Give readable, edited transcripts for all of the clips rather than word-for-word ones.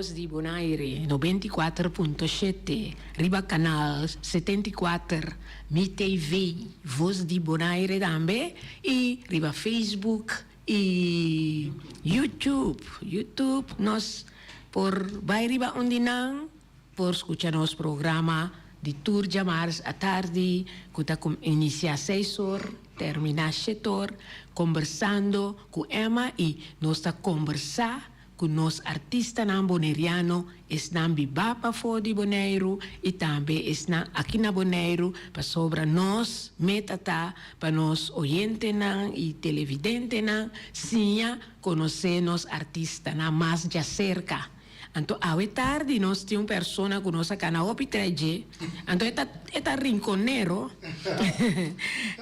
Voz di Bonaire 94.7 riba kanal 74 Mi TV Voz di Bonaire tambe i riba Facebook i YouTube. YouTube nos por bai riba un di nan por skucha nos programa di tur djamars atardi ku ta inisiá seis or terminá shete or kombersando ku Emma i nos ta kombersá ku nos artistanan boneriano, esnan bibá pafó di Boneiru i tambe esnan aki na Boneiru, pasobra nos meta ta pa nos oyentenan i televidentenan siña konosé nos artistanan mas djaserka. Anto awe tardi nos tin un persona ku nos a kana hopi trae dje, anto e ta e ta rinkonero,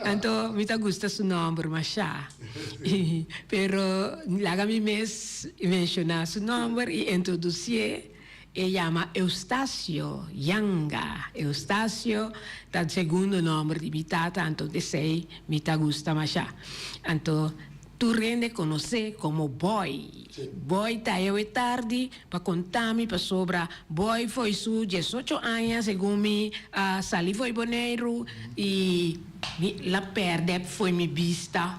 anto mi ta gusta su nòmber mashá, pero laga mi mes menshoná su nòmber i introdusié, e yama Eustacio Yanga, Eustacio ta segundo nòmber di mi tata, anto esei mi ta gusta mashá, anto. Tur hende konosé komo Boy. Boy ta ewe tardi pa konta mi pasobra Boy fo'i su diesocho aña segun mi a sali fo'i Boneiru i mi la pèrdè fo'i mi bista.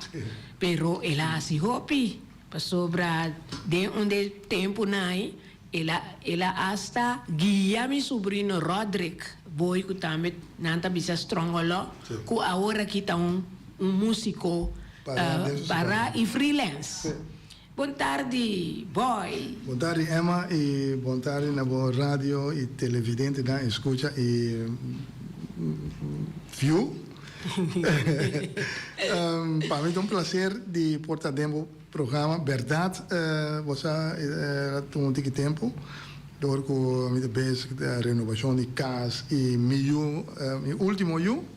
Pero el a hasi hopi pasobra den un de tempunan ei el a el a asta guia mi subrino Roderick Boy ku tambe nan ta bisa Strongolo ku awor aki ta un un músiko Para y freelance. Bon tardi boy. Bon tardi Emma y bon tardi na bo radio y televidentenan escucha y view. Pa mi ta un placer di por ta den bo programa. Berdad bo sa a tuma un tiki tempo dor cu mi ta bezig den renovacion di cas y mi yu mi ultimo yu.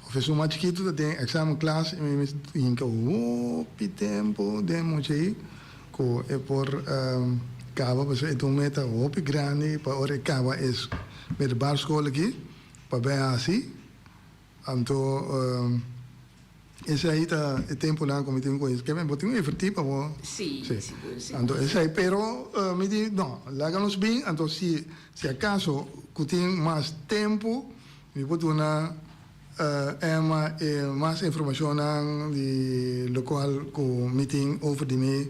Of esun mas chikitu ta den examen klas i mi mester hinka hopi tempu den mucha ei ku e por kaba pasobra e ta un meta hopi grandi pa ora e kaba e middelbare school aki pa bai hasi anto esei ta e tempunan ku mi tin ku bo tin ku inverti pa bo Si, sigur sigur. Anto esei pero mi di no laga nos bin anto si si akaso ku tin mas tempu. Mi por duna Emma e mas informashonnan di lokual ku mi tin over di mi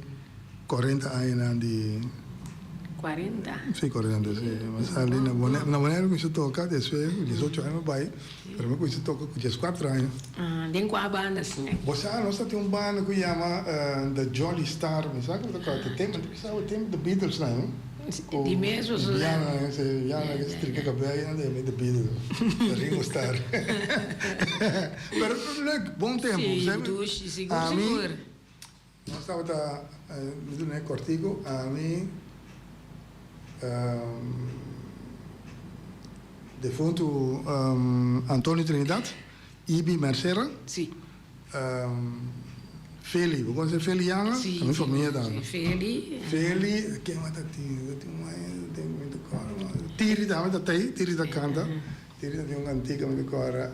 kuarenta añanan di. Kuarenta? Si, kuarenta, si. Mi sali na Bonaire, na Bonaire mi kuminsá toka despues ku diesocho aña mi bai, pero mi kuminsá toka ku dieskuater aña. Den kua banda asina? Bo sa, nos ta tin un banda ku yama The Jolly Star, mi sa ku bo ta kòrda, te tempu, mi sa ku tempu The Beatles nan. Di mes bo su. Diana ese Diana ke strika kabei nan de de Beatles Ringo Starr pero leuk bon tempo Si dushi sigur sigur. Nos tabata mi duna e kortiku ami defuntu Antonio Trinidad Ibi Mercera. Si. Feli, bo conoce Feli Yanga? Sí, Ta mi famia tambe. Sí, Feli. Feli, ken mas ta tin? Ta tin un aña, tin mi ta corda. Tiri tambe ta tei, Tiri ta canta. Tiri ta tin un cantica mi ta corda.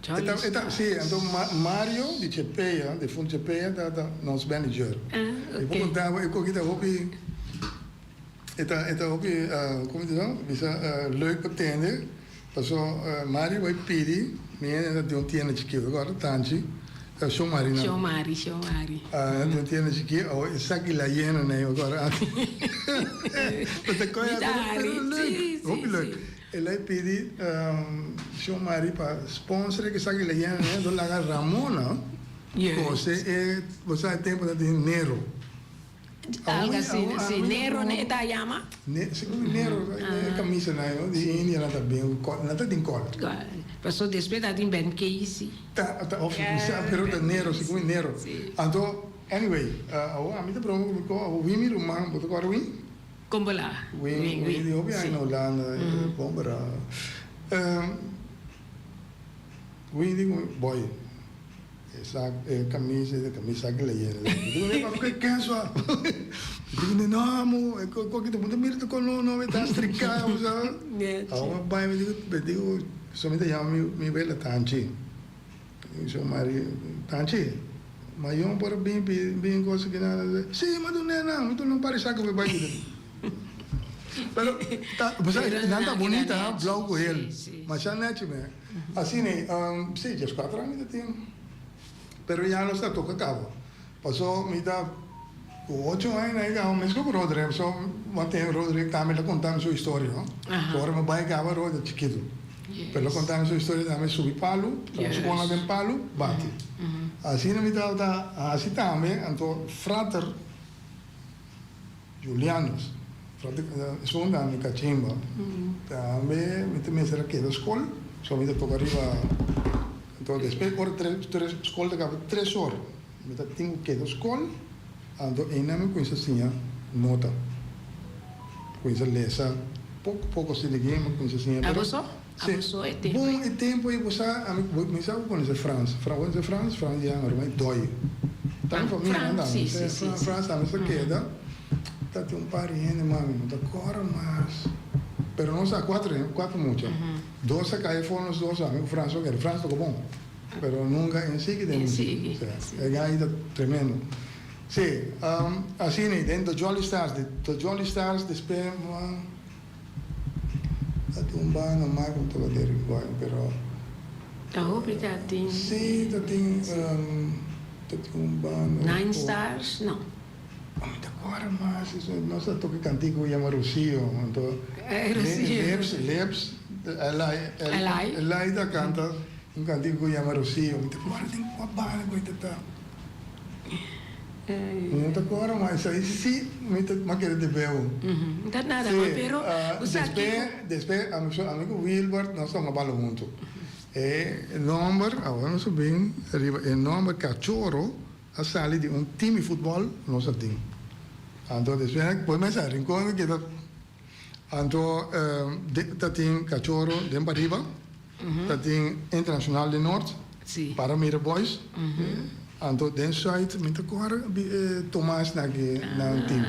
Jolly E ta, Stars. sí, anto Mario di Chepea, difunto Chepea, ta ta nos manager. Ah, Mi por ok. conta bo, e coki ta hopi, e ta, e ta hopi, como ta bisa? Bisa leuk pa tende. Paso Mari bai pidi mi hende ta tin un tienda chikito ku ora tanchi ta shon Mari nan. Shon Mari, shon Mari. Ah tin un tienda chikito awo esaki la yena nei ku ora antes. Bo ta kohe Mi ta hari, pero leuk, si, si, hopi leuk. si. El a pidi shon Mari pa sponsor e esaki la yena nei anto laga Ramona kose e bo sa e tempo ta tin Nero. Algo así, sí. Nero e ta yama? Ne, segun mi Nero, e camisa nan no, di India nan ta bin, nan ta tin col. Paso despues ta tin Ben Casey. Ta, ta, of mi sa, pero ta Nero, segun mi Nero. Anto, anyway, awor ami ta broma ku mi ko, awor Win mi ruman, bo ta kòrda Win? Kon bo la? Win, Win di hopi aña na Hulanda, bon bera. Win di ku mi, boy. E sak e camisa e camisa aki la yena. Mi dico ne papia ke kensua. Mi dico ne no amo e ko ki ta punta mira ta kon no no mi ta strika bo sa. Awor mi bai mi dico mi dico so mi ta yama mi mi wela tanchi. Mi so mari tanchi ma yon por a bin bin kos aki nan. Si mi a duna nan mi duna un par di sako mi bai. Pero ta, bo sa, nan ta bunita, ha, blauw ku hel. Masha nechi me. Asina, si, 14 aña mi ta tin. Pero ya nos ta toka kaba. Paso mi ta ku ocho aña na e kaba mesco ku Roderick. Paso bo tin Roderick tambe ta konta mi su historia, no. So ora mi bai kaba Roderick ta chikitu. Pero el a konta mi su historia tambe subi palu, traha su kona den palu, bati. Asina mi tabata hasi tambe, anto frater Julianus, frater esun tambe kachimba, tambe mi ta mester a keda skol, so mi ta toka riba, anto despues ora tres skol ta kaba tres or, mi ta tin ku keda skol, anto einan mi kuminsa siña nota, kuminsa lesa poko poko asina di mi kuminsa siña. Abo so? Abo so e tempu ei? Bon, e tempu ei bo sa, ami mi sa ku konosé Frans, Frans, bo konosé Frans? Frans ya Roma e dòi. Ta mi famia nan tambe, Frans tambe sa keda, ta tin un par di hende mas mi no ta kòrda mas, pero nos ta kuater kuater mucha, dos a kai afó nos dos ami ku Frans a keda, Frans toka bon. Pero nunca en sigui den musica. E guy ta tremendo. Si, asina y den The Jolly Stars, The Jolly Stars despues ta tin un banda mas cu mi tabata recuerdo pero. Ta hopi ta tin. Si, ta tin, ta tin un banda. Nine Stars? No. Mi ta corda mas, nos ta toca e cantica cu yama Rocío, anto Lips, Lips, Elai, Elai ta canta un cantica cu yama Rocío, mi ta corda den cua banda cu e ta ta, mi no ta corda mas, esai si mi ta mi a kere debeu. Ta nada mas, pero bo sa kico. Despues, ami cu Wilbert nos toma bala hunto, e nomber, awor nos a bin riba e nomber Cachorro. A sali di un team di futbol nos a tin. Anto despues por mesa Rincon a keda anto ta tin Cachorro den pariba, ta tin Internacional den Noord, Para Mira Boys, anto den Zuid mi ta kor Tomas na ki nan team.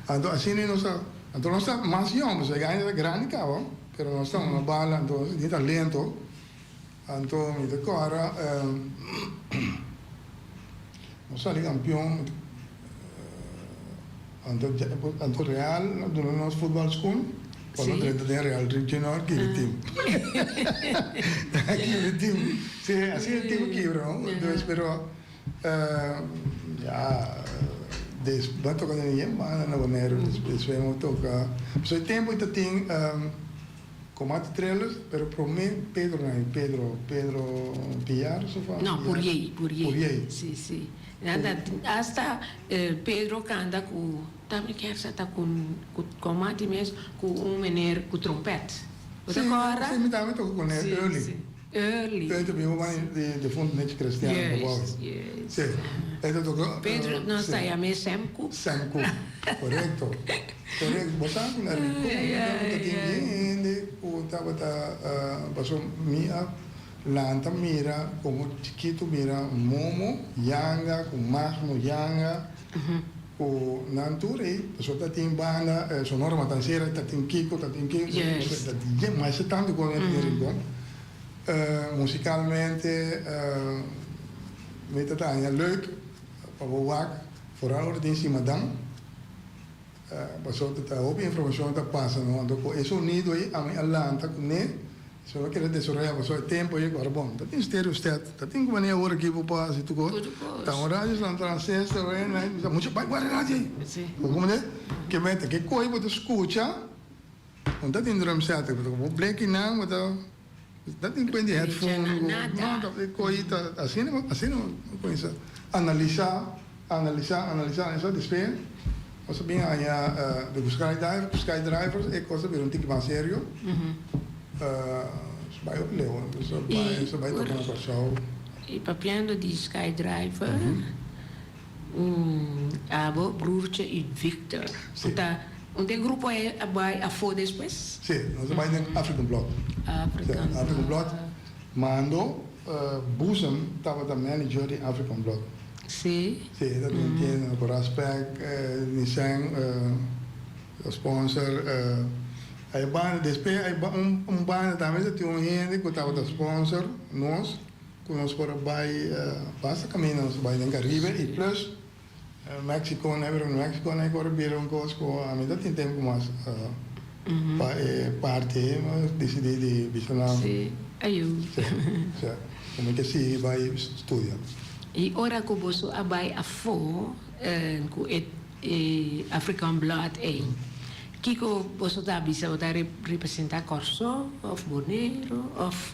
Anto asina nos a anto nos ta mas yong pasobra e aña ta grandi kaba pero nos ta una bala anto nos tin talento. Anto mi ta kòrda nos sali kampion anto anto Real a duna nos futbal skun pa nos drenta den Real Regional kibra e tim kibra e tim si asina e tim a kibra no dus pero ya despues a toka den yen banda na Boneiru despues a toka pasobra e tempu ta tin. Combate Trailers, pero prome Pedro nan, Pedro, Pedro Villar so fa? No, Puriey, Puriey. Puriey. Si, si. Nan ta, hasta Pedro canta cu, ta mi kier sa ta cu, cu Combate mes, cu un meneer cu trompet. Bo ta corda? Si, si, mi tambe toca cu ne, Early. Si, si. Early. Early ta bin wan di defunto Nechi Cristiano, Yes, yes. Si, e ta toca. Pedro nos ta yam'é Sam Cooke. Sam Cooke, correcto. Correcto, bo sa cu na Rincon tabata tin bien hende cu tabata pasobra mi a lanta mira como chikito mira Momo Yanga cu Magno Yanga cu nan tur ey pasobra ta tin banda Sonora Matancera ta tin Kiko ta tin Kiko ta tin yen masha tanto cu den Rincon musicalmente mi ta ta haña leuk pa bo wak foral ora tin Simadan. Pasobra ta hopi informacion ta pasa no, anto cu e sonido ey ami a lanta cu ne, so no kere desoraya pasobra e tempo ey ora bon ta tin stereo set, ta tin cu manera ora aki bo por haci tur cos, ta un radio san transistor ta mucha bay guarda e radio ey, bo comprende? Ke mete ke coy bo ta scucha. No ta tin drum set, bo bleki nan bo ta ta tin cuenta di headphone ku no ta e koyi ta asina asina bo cuminsa analisa analisa analisa analisa despues nos a bin haña di ku sky diver ku sky drivers e kos a bira un tiki mas serio nos bai hopi leu nos a bai nos a bai toka na Kòrsou. I papiando di sky driver Abo, Broertje y Victor. Sí. Ta un den grupo e a bai afó despues? Sí, nos a bai den African Blood. African Blood. African Blood. Mando Boezem tabata manager di African Blood. Sí. Sí, e ta tin tienda ku Raspek, Nissan, sponsor. Ai banda, despues ai un banda tambe ta tin un hende ku tabata sponsor nos. Ku nos por a bai basta kaminda nos a bai den Karibe i plus Mexico, never in Mexico na e kor a bira un kos ku ami ta tin tempu mas. Pa e parti ei mi a disidí di bisa nan. Sí, ayu. Sí, sí. Ku mi ke sigui bai studia. I ora ku boso a bai afó ku e African Blood ei, kiko boso ta bisa? Bo ta representá Kòrsou òf Boneiru òf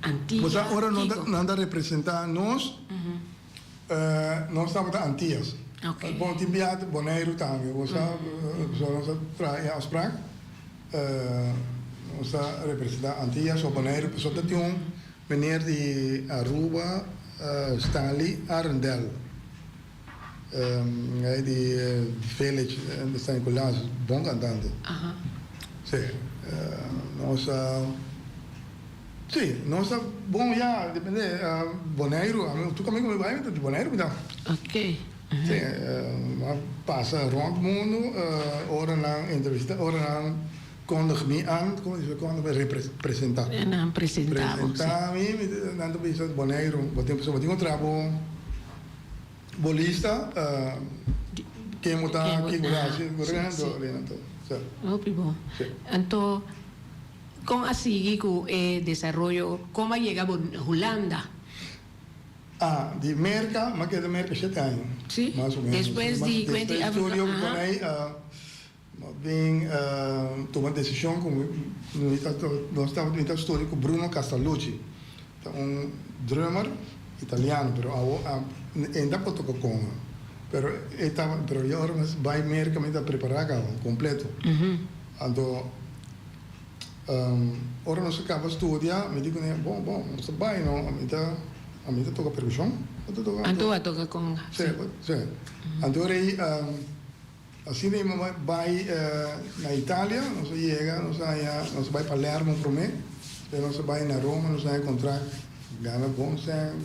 Antia? Bo sa ora nan ta representá nos, nos tabata Antias. Bon, tin biaha Boneiru tambe. Bo sa, nos a traha e afsprak, nos ta representá Antias òf Boneiru. Pasobra ta tin un meneer di Aruba, Stanley Arendel. Hij di Village di San Nicolas, bon cantante. Si, nos a, si, nos a bon ya, depende, Boneiru, ami tur caminda cu mi bay mi ta di Boneiru mi ta. Si, mi a pasa rond mundo, ora nan entrevista, ora nan kondig mi aan, como dice kondig mi, representa. Nan presenta bo, si. Presenta mi, nan ta bisa Boneiru, bo tin, pasobra bo tin un trabou. Bo lista ken bo ta, ken bo ta hasi, bo ta anto, sa. Hopi bon. Anto kon a sigui ku e desaroyo, kon a yega bo Hulanda? Ah, di Merka, mi a keda Merka shete aña. Si, Mas o menos. Despues di Quentin Despues studio ku Konai, mi a bin tuma desishon ku mi ta, nos tabata mi ta studia ku Bruno Castellucci. Ta un drummer italiano pero awo e ta por toca conga pero e ta pero yo ora mi bay Merca mi ta prepara caba completo anto ora nos a caba studia mi di cune bon bon nos ta bay no ami ta ami ta toca percusion Anto a toca conga si si anto ora ey Asina e mama bai na Italia, nos a yega, nos a haña, nos a bai Palermo promé, despues nos a bai na Roma, nos a haña kontrakt, gana bon sèn,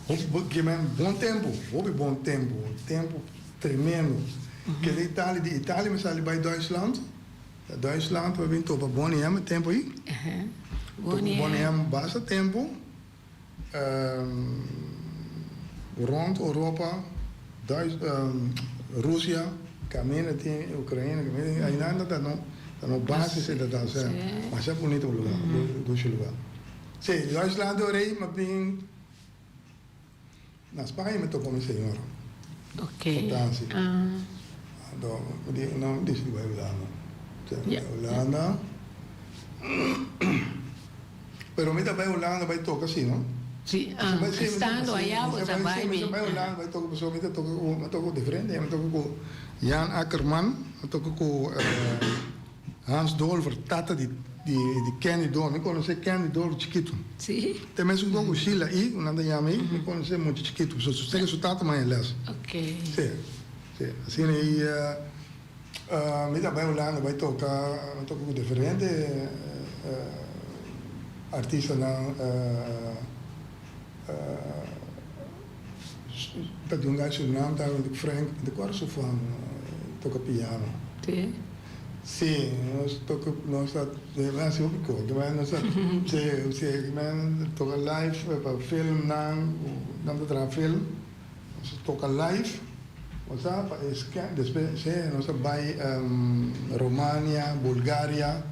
hopi, ke men bon tempu, hopi bon tempu, tempu tremendo. Keda Italia, di Italia mi sali bai Duitsland, na Duitsland mi a bin topa Boney M e tempu ei, topa Boney M basta tempu. Rond Europa, Rusia, caminda tin Ukraina, caminda tin ainan ta no ta no basis e ta ta osea masha bunito lugar, dushi lugar. Si, Duitsland ora ei mi a bin na Spaña mi topa mi señora. Vakantie. Anto mi di no mi dicidi bai Hulanda. Hulanda. Pero mi ta bai Hulanda bai toca si no. Si, estando allá bo ta bai Mi ta bai Hulanda bai toca pasobra mi ta toca cu mi toca cu diferente mi toca cu Jan Akkerman mi toca cu Hans Dolver tata di di Kenny Dolver mi conoce Kenny Dolver chikito. Si. Te mesun con cu Sheila I cu nan ta yama I mi conoce mucha chikito pasobra su sega su tata maya les. Ok. Si, si asina i. Mi ta bai Hulanda bai toka, mi toka ku diferente artistanan ta di un gai Surinam ta Frank, mi ta kòrda su fam toka piano. Sí. Sí, nos toka nos ta hasi hopi kos, nos ta sí sí toka live pa filmnan, nan ta traha film. Nos a toca live, bo sa, pa e scan, despues sí, nos a bai Romania, Bulgaria,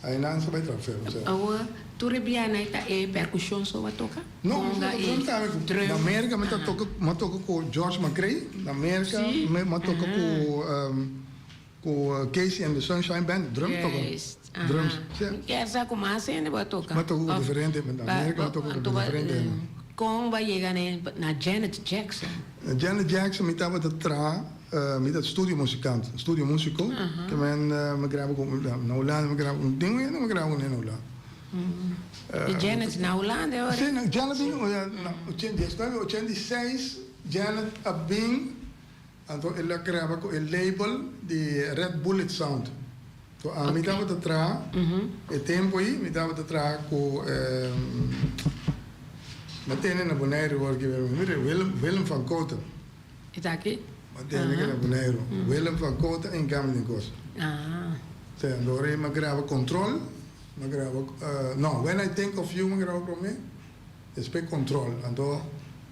ainan nos a bai traha film, sí. Awor, tur e bianan ei ta e percusion so bo a toca? No, mi toca drum tambe, cu na Merca mi ta toca, mi a toca cu George McCrae, na Merca mi a toca cu Cu Casey and the Sunshine Band, drum toca. Drums, si. Mi kier sa cu mas hende bo a toca. Mi a toca cu diferente, na America mi a toca cu diferente hende. Con bo a yega na Janet Jackson? Na Janet Jackson mi tabata traha, mi ta studio muzikant, studio musico, ke men mi graba cu, na Hulanda mi graba cu, den hende mi graba cu na Hulanda. Y Janet na Hulanda e ora? Si, Janet na 1986 Janet a bin. Anto el a graba ku e label di Red Bullet Sound. So ami tabata traha e tempu ei mi tabata traha ku mi a tene na Boneiru wor ki Willem Willem van Kooten. E ta aki? Mi a tene na Boneiru. Willem van Kooten en Gami den kos. Sí, anto ora ei mi a graba Control, mi a graba no When I Think of You mi a graba prome. Despues control. Anto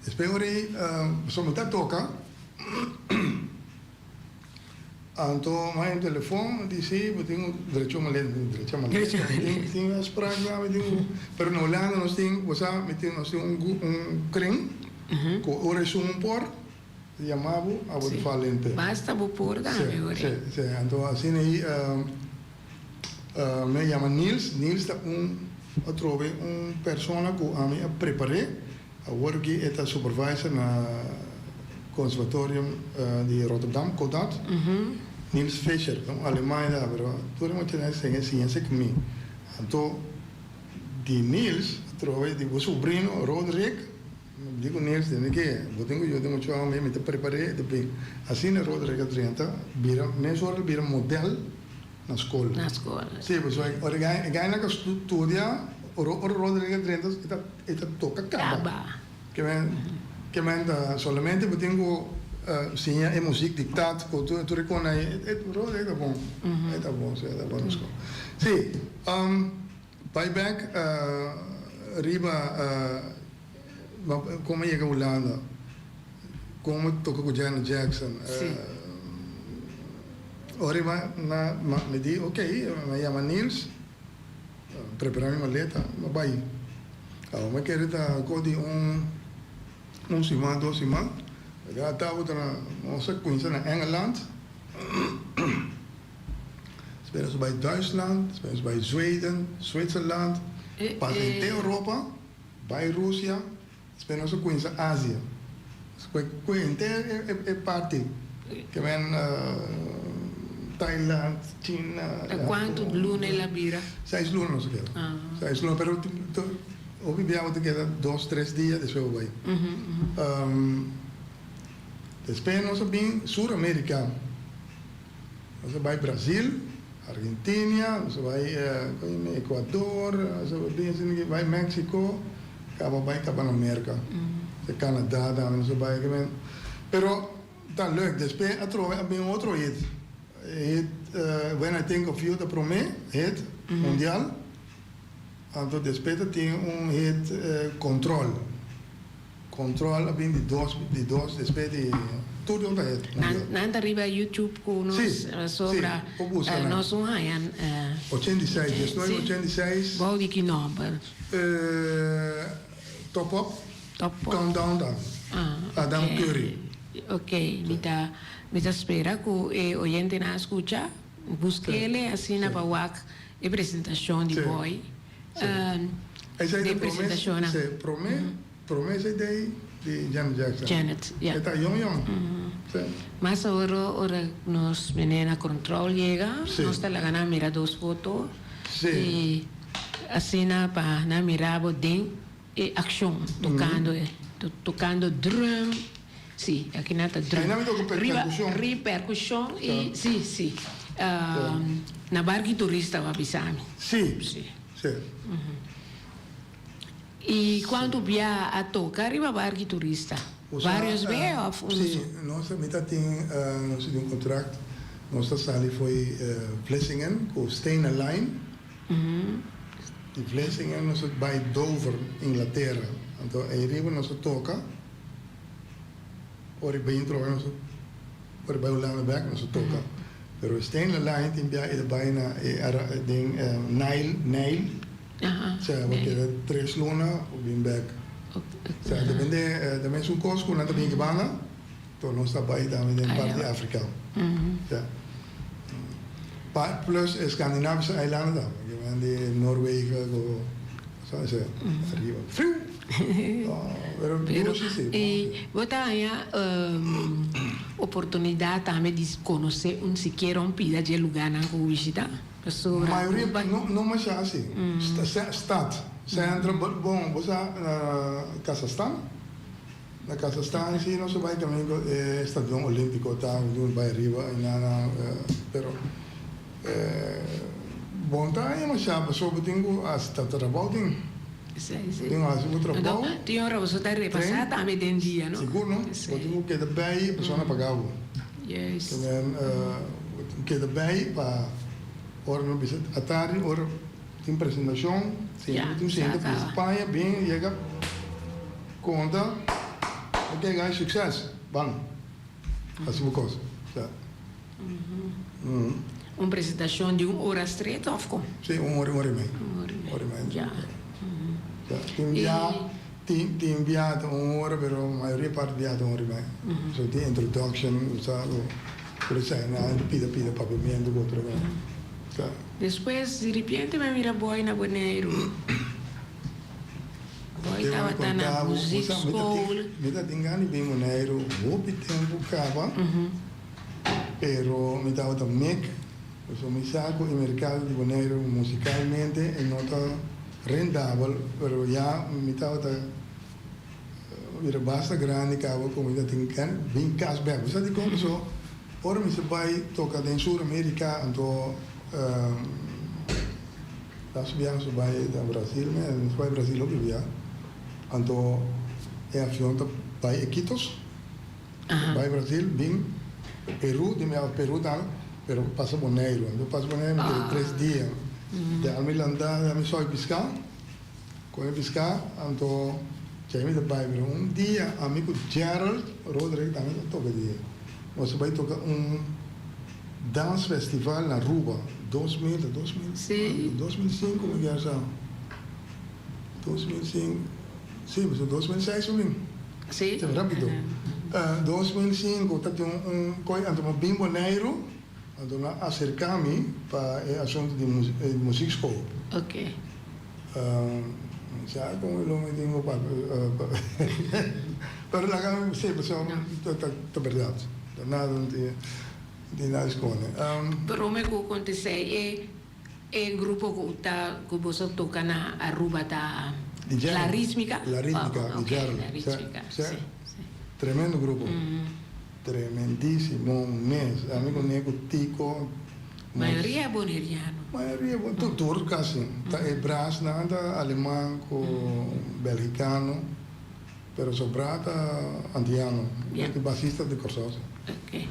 despues ora ei pasobra mi ta toca. Anto mi haña un telefon, di si, bo tin un drecha un maleta, mi tin drecha maleta, mi tin tin afspraak ya, mi tin ku, pero na Hulanda nos tin, bo sa, mi tin, nos tin un un kring ku ora esun un por yama bo, abo ta fala lente. Basta bo por tambe ora. Si, si, anto asina ei mi a yama Niels, Niels ta un atrobe un persona ku ami a prepar'é. Awor aki e ta supervisor na Conservatorium di Rotterdam, Codat. Niels Fischer, ta un aleman e ta, pero tur e muchanan a siña esei ku mi. Anto di Niels atrobe di bo sobrino Roderick, mi di ku Niels, tende ke bo tin ku yuda e muchanan mi, mi ta prepar'é, e ta bin. Asina Roderick a drenta, bira, mesora el bira model. Na skol. Na skol. Sí, pasobra ora e gainan ka studia, ora ora Roderick a drenta e ta e ta toka kaba. Kaba. Ke men ke men ta solamente bo tin ku siña e muzik diktat ku tur tur e kon ei e Roderick ta bon. E ta bon, sí, e ta bon na skol. Sí, bai bek riba kon mi yega Hulanda. Kon mi toka ku Janet Jackson. Sí. Ora i na mi di ok, mi a yama Niels, prepara mi maleta, mi a bai. Awor mi kere ta ko di un un siman, dos siman. Mi a tabata na, nos a kuminsa na Engeland, despues nos a bai Duitsland, despues nos a bai Zweden, Zwitserland, pasa henter Europa, bai Rusia. Despues nos a cuminsa Asia. Despues cu henter e parti ke men Thailand, China. Ta cuanto luna el a bira? Seis luna nos a keda. Seis luna, pero hopi bia bo ta keda dos, tres dia despues bo bay. Despues nos a bin Sur America. Nos a bai Brasil, Argentinia, nos a bai Ecuador, nos a bin asina aki bai Mexico, caba bai caba na Merca, Canada tambe nos a bai. Pero ta leuk, despues atrobe a bin otro hit, e hit When I Think of You ta prome hit mundial, anto despues ta tin un hit Control. Control a bin di dos di dos despues di tur don ta het mundial. Nan ta riba YouTube cu nos sobra nos un haña. 86, 19 86. Bou di ki nomber? Top up. Top up. Countdown dan. Adam Curry. Ok, mi ta mi ta spera cu e oyentenan a scucha. Busquele asina pa wak e presentacion di Boy. Esei ta Den presentacionnan. prome, prome, prome esei dei di Janet Jackson. Janet, ya. E ta yong yong. Si. Mas awor ora nos mene na control yega, Si. nos ta laga nan mira dos foto. Si. Y asina pa nan mira bo den e accion, tocando e, tocando drum. Si, aki nan ta drum. Ahí nan mi toca Riba, percusion. riba percusion y si, si. Na bar guitarista bo a bisa mi. Si. Si. Si. Y cuanto bia a toca riba bar guitarista? Varios be of uno Si, so? nos mi ta tin, nos tin un contract, nos ta sali fo'i Vlissingen cu Stena Line. Di Vlissingen nos a bay Dover, Inglaterra. Anto ey riba nos a toca, ora y bay introbe nos a, ora y bay Hulanda bek nos a toca. Pero Stena Line tin bia e ta bay na e den Nile, Nijl, osea bo keda tres luna bo bin bek. Osea depende ta mesun kos ku nan ta bin kibanda, to nos ta bay tambe den parti di Afrika. Ya. Pa plus e Skandinavische eilanden tambe, ke men di Noorwegen ku osea ariba. Friu! Pero Pero dushi si. e bo ta haña oportunidad tambe di conoce un sikiera un pida dje lugarnan cu bo bishita? Pasobra Mayoria bo no no masha asi. Stad, centro, bon bo sa na Kazachstan, na Kazachstan si nos a bai caminda e stadion olimpico ta nos bai ariba ayna pero Bon ta haña masha pasobra bo tin ku hasi ta trabou tin. Tin ku hasi bo trabou. Anto tin ora boso ta repasá tambe den dia no? Sigur no. Bo tin ku keda bei e persona paga bo. Tamen bo tin ku keda bei pa ora no bisa atardi ora tin presentashon sinta bo tin sinta bisti paña bin yega konta ok guys succes ban hasi bo kos. Un presentashon di un ora stret òf kon? Sí, un ora, un ora i mei. Un ora i mei. Ora i mei. Ya. Ya, tin bia, tin, tin bia ta un ora, pero mayoria parti bia ta un ora i mei. So tin introduction, bo sa, bo por esei nan pida pida papiamentu ku otro kos. Sa. Despues di ripiente mi a mira Boy na Boneiru. Boy tabata na muziekschool. Mi ta tin gana di bin Boneiru hopi tempu kaba. Pero mi tabata mek, pasobra mi sa ku e merkado di Boneiru musikalmente e no ta rendabel, pero ya mi tabata bira basta grandi kaba ku mi ta tin ken bin kas bek. Bo sa dikon? Pasobra ora mi sa bai toka den Sur Amerika anto las biaha mi sa bai ta Brasil, mi sa bai Brasil hopi bia, anto e avion ta bai Iquitos. Bai Brasil, bin Peru, di mi a Peru tambe, pero pasa Boneiru. Anto pasa Boneiru mi keda tres dia. Dal mi lanta, dal mi sòi piská, kome piská, anto djei mi ta bai. Pero un dia ami ku Gerald Roderick tambe ta toka di ei. Nos a bai toka un dans festival na Aruba, 2000, ta 2000? 2005 mi kier sa. 2005, si, pasobra 2006 mi bin. Sí. Rapido. 2005 ta tin un koi anto mi bin Boneiru, anto nan a aserka mi pa e asuntu di muziekschool. Ok. Mi sa kon e lo mi tin ku papia, pero laga mi si pasobra ta bèrdat, ta nada no tin nada skonde. Prome ku kontesé e E grupo cu ta cu boso toca na Aruba ta La Ritmica? La Ritmica, di Gerald. La Ritmica, si, si. Tremendo grupo. Tremendisimo mes. Ami cu ne cu Tico. Mayoria boneriano. Mayoria, tur, tur casi. Ta e brasnan ta aleman cu belgicano, pero sobra ta antiano. E basista di Corsou. Ok.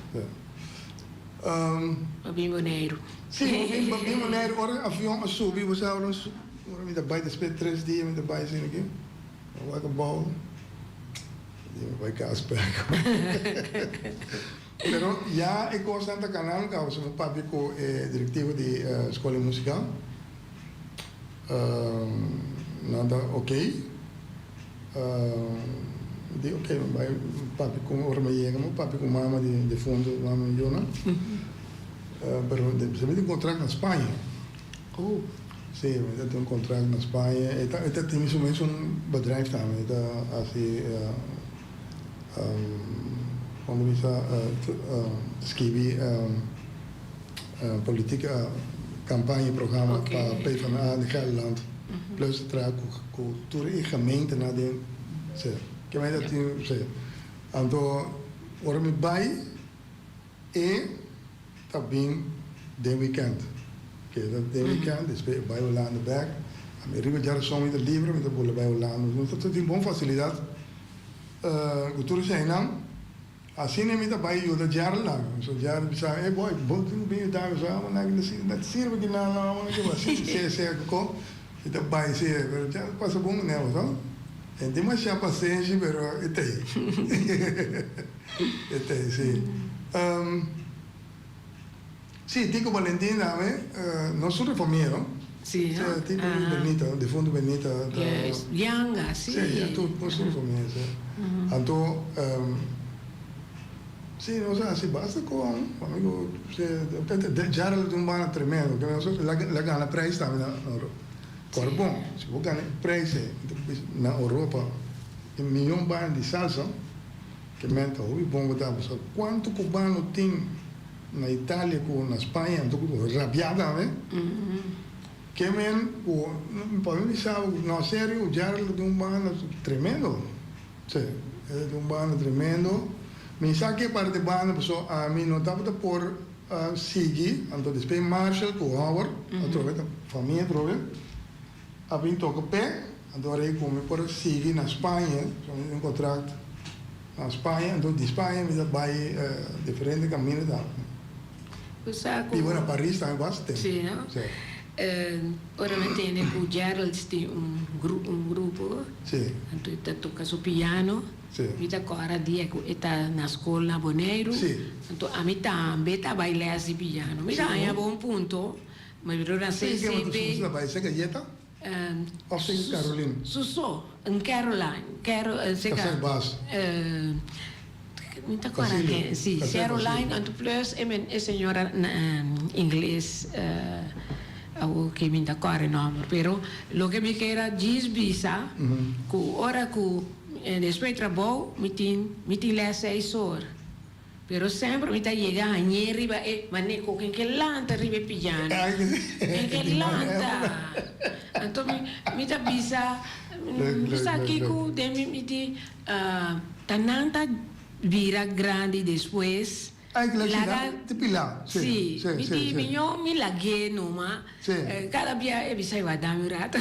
Pa bin Boneiru. Sí, pa bin Boneiru. Ora avion a subi, bo sa, ora mi ta bai despues di tres dia mi ta bai asina aki, mi wak abou, mi bai kas bek. Pero ya e kosnan ta kanando kaba, so mi papia ku e direktivo di Skol di Musika, nan ta okey. Mi di ok, mi bai papia ku ora mi yega mi papia ku mama di defunto mama mi yuna pero mi tin contract na Spaña. Oh. Si, mi ta tin un contract na Spaña e ta e ta tin su mesun bedrijf tambe e ta hasi kon ta bisa skibi politiek campaña programa pa PvdA di Gelderland plus ta traha ku tur e gemeentenan den se ke mei ta tin se anto ora mi bai e ta bin den weekend ke ta den weekend despues e bai Hulanda bek ami riba djarason mi ta libre mi ta bula bai Hulanda nos ta tin bon facilidad ku tur eseinan. Asina mi ta bai yuda Gerald nan. So Gerald bisa mi, Ey boy, bo tin ku bin yuda mi. So amo nan na sirbi ki nan amo nan ki si si si kiko. Mi ta bai si, pero Gerald pasa bon ku ne so. E demasiado pasenshi pero e ta ei. E ta ei si. Si, Tico Valentin tambe, nos tur e famia no. Si, no? Tico y Benita, difunto Benita. Juist, Bianca, si. Si, ya tur, nos tur e famia, si. Anto, si, nos a hasi basta con, amigo, si, Gerald tin un banda tremendo, ke nos la gana prijs tambe na Europa. Ora bon, si bo gana e prijs ei na Europa, e miyon banda di salsa, ke men ta hopi bon bo ta, pasobra cuanto cubano tin Na Italia ku na Spaña anto ku rabia tambe. Ke men ku pa mi bisa bo no serio Gerald ta tin un banda tremendo. Si, e ta tin un banda tremendo. Mi sa ke parti banda paso ami no tabata por sigui anto despues Marshall ku Howard atrobe ta famia atrobe a bin toka p'e anto ora ei ku mi por a sigui na Spaña mi tin un kontrakt. Na Spaña, anto di Spaña mi ta bai diferente caminda tambe. Bo sa cu. Biba na Paris tambe basta tempo. Si, no? Si. Ora mi tende ku Gerald tin un un grupo, anto e ta toka su piano, mi ta kòrda dia ku e ta na skol na Boneiru, anto ami tambe ta bai lès di piano. Mi ta haña bon punto, mi bira na CCB. Su so, un Caroline, Caro, Mi ta kòrda ken, si, Caroline, anto plus e men e señora ingles awor ke mi ta kòrda e nòmber, pero loke mi kier a djis bisa ku ora ku despues di trabou mi tin mi tin lès seis or. Pero semper mi ta yega hañ'é riba e manera ku ken ke lanta riba e piano. Ken ke lanta. Anto mi mi ta bisa, mi sa kiko den mi mi di ta nan ta bira grandi despues. Laga si mi di miño mi lag'é numa. Kada bia e bisa wak dami un rato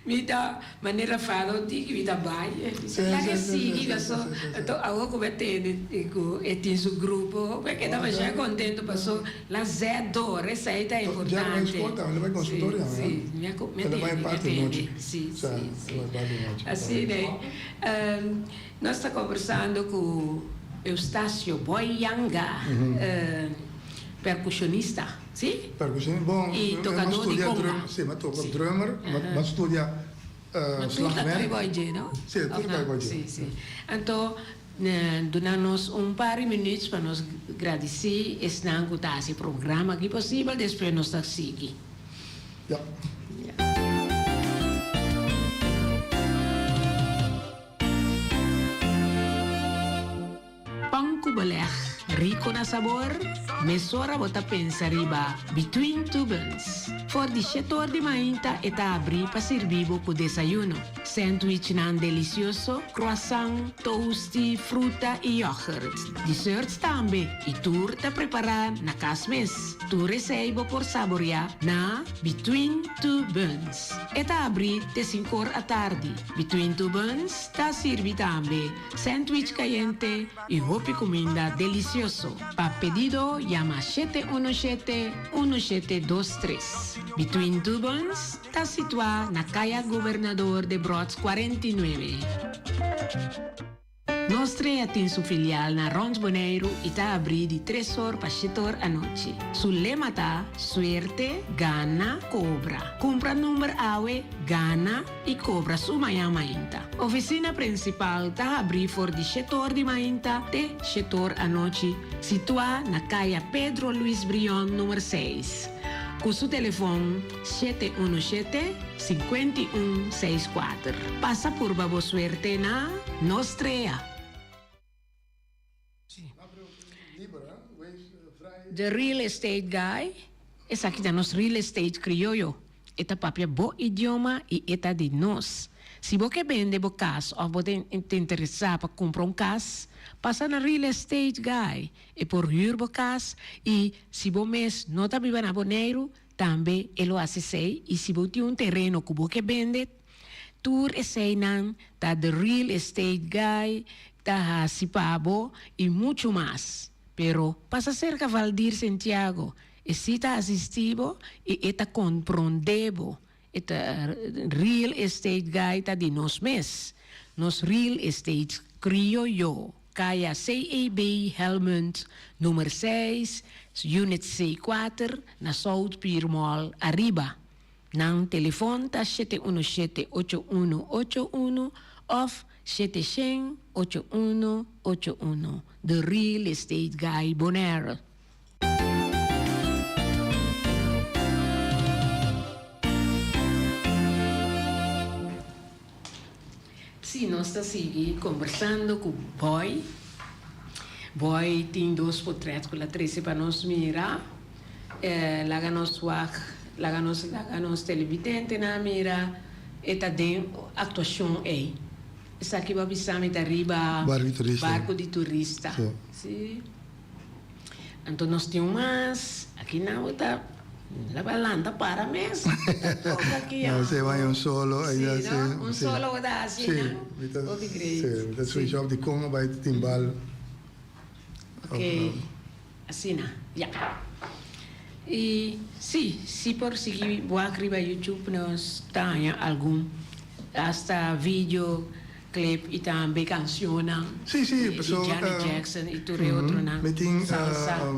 mi ta manera fado tiki mi ta bai e bisa laga e sigui paso anto awor ku mi a tende ku e tin su grupo mi a keda masha kontento paso la zet door esei ta importante si si mi a tende mi a tende si si si asina nos ta kombersando ku Eustacio Boy Yanga perkushonista. Sí? Percusion, bon, Y mi tocador di studia conga. drum, sí, mi a toca Sí. drummer, mi a studia Ma tur ta slagwerk. kai boy dje, no? Sí, tur Of ta kai no? boy dje. Sí, sí. Anto, duna nos un par di minuut pa nos gradici esnan cu ta haci e programa aki posibel, despues nos ta sigui. Ja. Ja. Pan ku beleg rico na sabor? Mesora bo ta pensa riba Between Two Buns. For di shete or di mainta e ta abri pa sirbi bo ku desayuno, sandwichnan delicioso, croissant, toasty, fruta y yoghurt. Desserts tambe y tur ta prepara na cas mes. Tur esey bo por saborea na Between Two Buns. E ta abri te sinkor atardi. Between Two Buns ta sirbi tambe Sandwich kayente y hopi kuminda delicioso. Pa pedido yama 717 1723. Between Two Buns ta situa na Kaya Gobernador Debrot 49. Nos Trea tin su filial na Rond Boneiru y ta abri di tres or pa shete or anochi. Su lema ta, Suerte, gana, cobra. Cumpra number awe, gana. i kobra su mañan mainta. Ofisina prinsipal ta habrí for di shetor di mainta te shetor anochi, situá na Kaya Pedro Luis Brion numer seis, ku su telefon 717 51 64. Pasa purba bo suerte na Nos Trea! The real estate guy, Esaki ta nos real estate krioyo. E ta papia bo idioma i e ta di nos. Si bo ke bende bo kas òf bo ta interesá pa kumpra un kas, pasa na Real Estate Guy. E por hür bo kas i si bo mes no ta biba na Boneiru, tambe e lo hasi esei. I si bo tin un tereno ku bo ke bende, Tur eseinan ta The Real Estate Guy ta hasi pa bo y mucho mas. Pero pasa cerca Valdir Sentiago, e si ta asisti bo y e ta compronde bo. E ta Real Estate Guy ta di nos mes. Nos Real Estate Crioyo, Caya CEB Helmond, nummer seis, unit C kuater, na South Pier Mall, ariba. Nan telefon ta 717 8181 òf 700 8181. The Real Estate Guy Bonaire. Sí, nos ta sigui kombersando ku Boy. Boy tin dos potret ku la trese pa nos mira. Laga nos wak, laga nos laga nos televidentenan mira e ta den aktuashon ei. Esaki bo a bisa mi ta riba barku di turista. Sí. Anto nos tin un mas, aki nan bo ta laba lanta para mes. Ta toka aki No, se bai un solo. Sí, no? Un solo bo ta hasi Sí, mi ta, sí, mi ta switch off di conga bai timbal. Ok. Asina, ya. I si, si por sigui wak riba YouTube nos ta haña algun hasta video clip i tambe cancionnan Sí, sí, di paso Janet Jackson i tur e otronan mi tin salsa.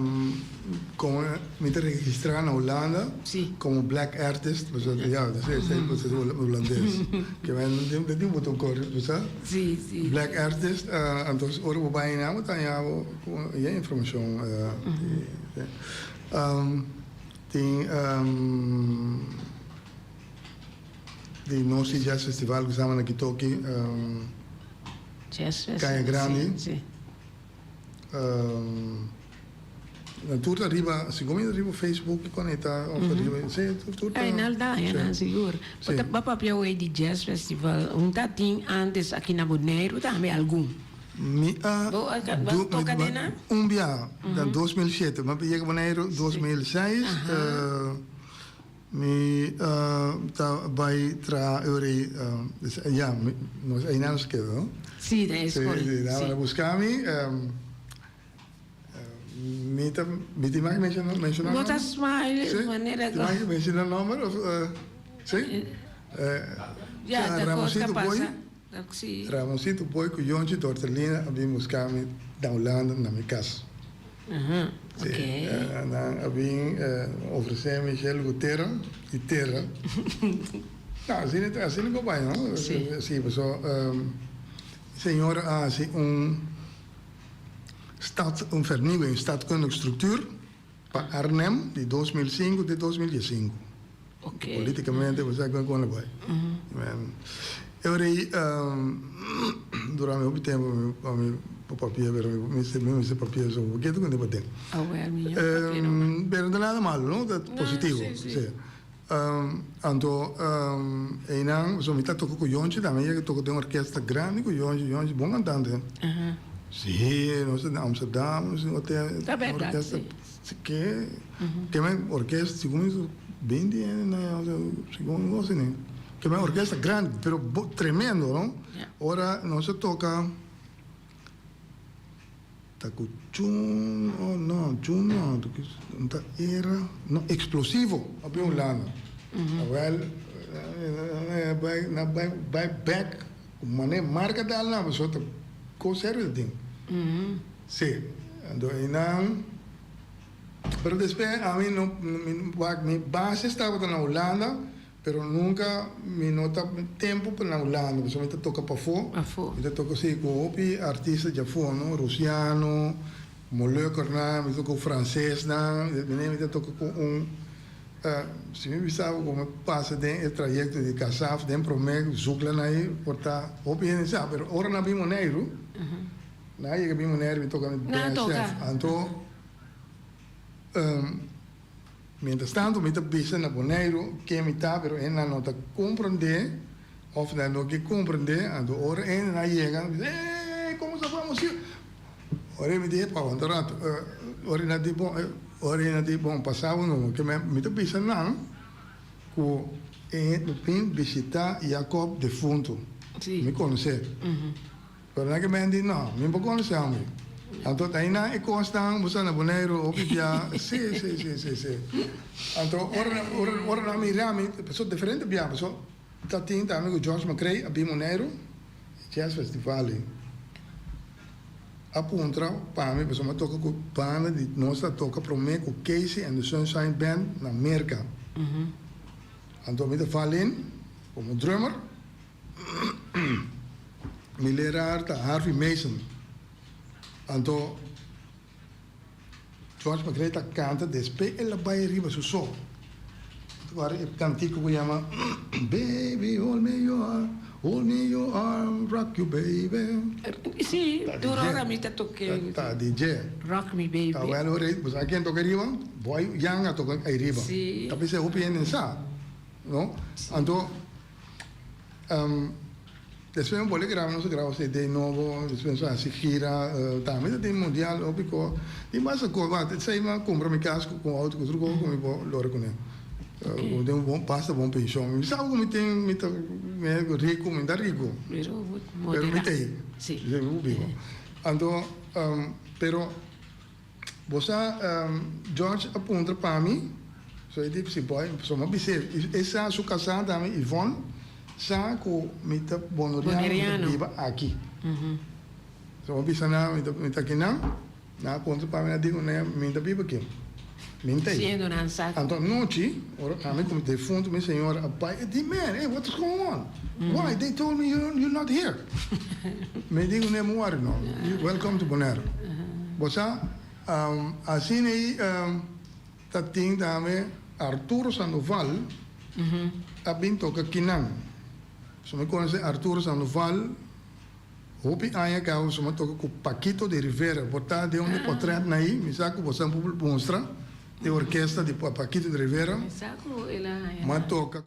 como mi ta registra na Hulanda Sí. como black artist, paso ya, esei pues es hulandes, ke men no tin boton kor, bo sa? Sí, sí. Black artist, anto ora bo bai einan bo ta haña bo e informacion di. Tin di North Sea Jazz Festival ku sama na Kitoki, Jazz Caña Festival, Grandi. si, si. Nan tur ta riba, segun mi ta riba Facebook konekta of riba, si, tur ta. Ay, nan ta, Si. nan sigur. Si. Bo ta bo papia awey di Jazz Festival, un ta tin antes aki na Boneiru tambe algun? Mi a Bo a du toka den nan? Un biaha, den 2007. Mi a yega Boneiru 2006. Mi ta bai traha eur ya, nos einan nos keda, no? Si, den e skol. Si, nan a buska mi. Mi ta, mi tin mag menshona nòmber? Bo ta smile manera. Tin mag menshona nòmber of si? Ya, ta kos ta pasa. Si. Ramoncito Boy ku Yonchi Dortelina a bin buska mi na Hulanda na mi kas. Ok. Si, nan a bin ofresé mi shelu ku tera i tera. No, asina ta, asina ku bai, no? Si. Si, paso señora a hasi un stad, un vernieuwing stadkundig structuur pa Arnhem di 2005 te 2015. Ok. Politicamente bo sa con con lo bai. E ora ei dura mi hopi tempo pa mi papia pero mi mester papia so bo keda con e baten. Awel mi no papia no mas. Pero no ta nada malo no ta positivo. Si si. Anto einan so mi ta toca cu Yonchi tambe mi a toca den orkesta grandi cu Yonchi, Yonchi bon cantante. Si nos ta na Amsterdam nos tin hotel Ta berdad orkesta si. Ke ke men orkesta segun mi 20 hende na segun mi gosi ne ke men orkesta grandi pero tremendo no ora nos a toca Ta ku chun oh no chun no ta era no explosivo a bin Hulanda awel bai na bai bai bek ku mane marka dal nan pasobra ta kos serio ta tin si anto einan pero despues ami no mi wak mi base tabata na Hulanda. Pero nunca mi no ta tempo pa na Hulanda pasobra mi ta toca pafó. Pafó. Mi ta toca si cu hopi artista djafó no, Rusiano, Moluckernan, mi ta toca cu Francesnan, mi ta toca cu un si mi bisa bo como pasa den e trayecto di Kasaf den prome zukla nan ahi por ta hopi hende sa pero ora nan bin Boneiru nan a yega bin Boneiru mi toca na BSF anto. Mientras tanto mi ta bisa na Boneiru ken mi ta pero hendenan no ta comprende of nan no ke comprende anto ora hendenan yega nan bisa eey como sa famoso ora mi di epa wanta rato ora nan di bon ora nan di bon pasa bo no ke mi ta bisa nan ku e bin bishita Jacob defunto mi conoce. Pero nan ke men di, No, mi no por konosé hombre. Anto ta einan e kosnan bo sa na Boneiru hopi bia, si, si, si, si, si. Anto ora ora ora nan mira mi, pasobra diferente bia, pasobra ta tin tambe ku George McRae a bin Boneiru, e jazz festival ei, a puntra pa mi, pasobra mi a toka ku banda di nos ta toka promé ku Casey and the Sunshine Band na Merka. Anto mi ta val in komo drummer. Mi leraar ta Harvey Mason. Anto George McRae ta canta despe el a bay riba su so. Wara e cantico cu yama Baby hold me your arm, hold me your arm, rock you baby. Si, tur ora mi ta toke. Ta di dje. Rock me baby. Awel ora bo sa ken toca riba? Boy Young a toca ayriba. Si. Ta bisa hopi hende sa, no? Anto. Despues mi bolbe graba nos a graba CD nobo, despues nos a hasi gira, tambe ta tin mundial hopi ko, tin basta ko, wak esei mi a kumpra mi kas ku outo ku tur ko ku mi por lora kuné. Mi tin un bon basta bon penshon, mi sa ku mi tin mi ta riku, mi ta riku, pero mi t'ei, mi por biba. Anto pero bo sa George a puntra pa mi. So e di si boy, so mi a bis'é, e sa su kasá tambe Yvonne sa ku mi ta boneriano, mi ta biba aki. So mi a bisa nan mi ta mi ta akinan, nan a puntra pa mi, nan a di ku ne mi ta biba aki, mi ta ei. Anto anochi ora ami ku mi defuntu mi señora a bai e di man, hey what is going on? Why they told me you not here? Mi di ku ne mi wari no, welcome to Bonaire. Bo sa asina ei. Ta tin tambe Arturo Sandoval a bin toca kinan. So mi conoce Arturo Sandoval hopi aña caba so mi a toca cu Paquito de Rivera. Bo ta den un di potret na ahi, mi sa cu bo sa por mustra e orkesta di Paquito de Rivera. Mi sa cu el a haña. Mi a toca.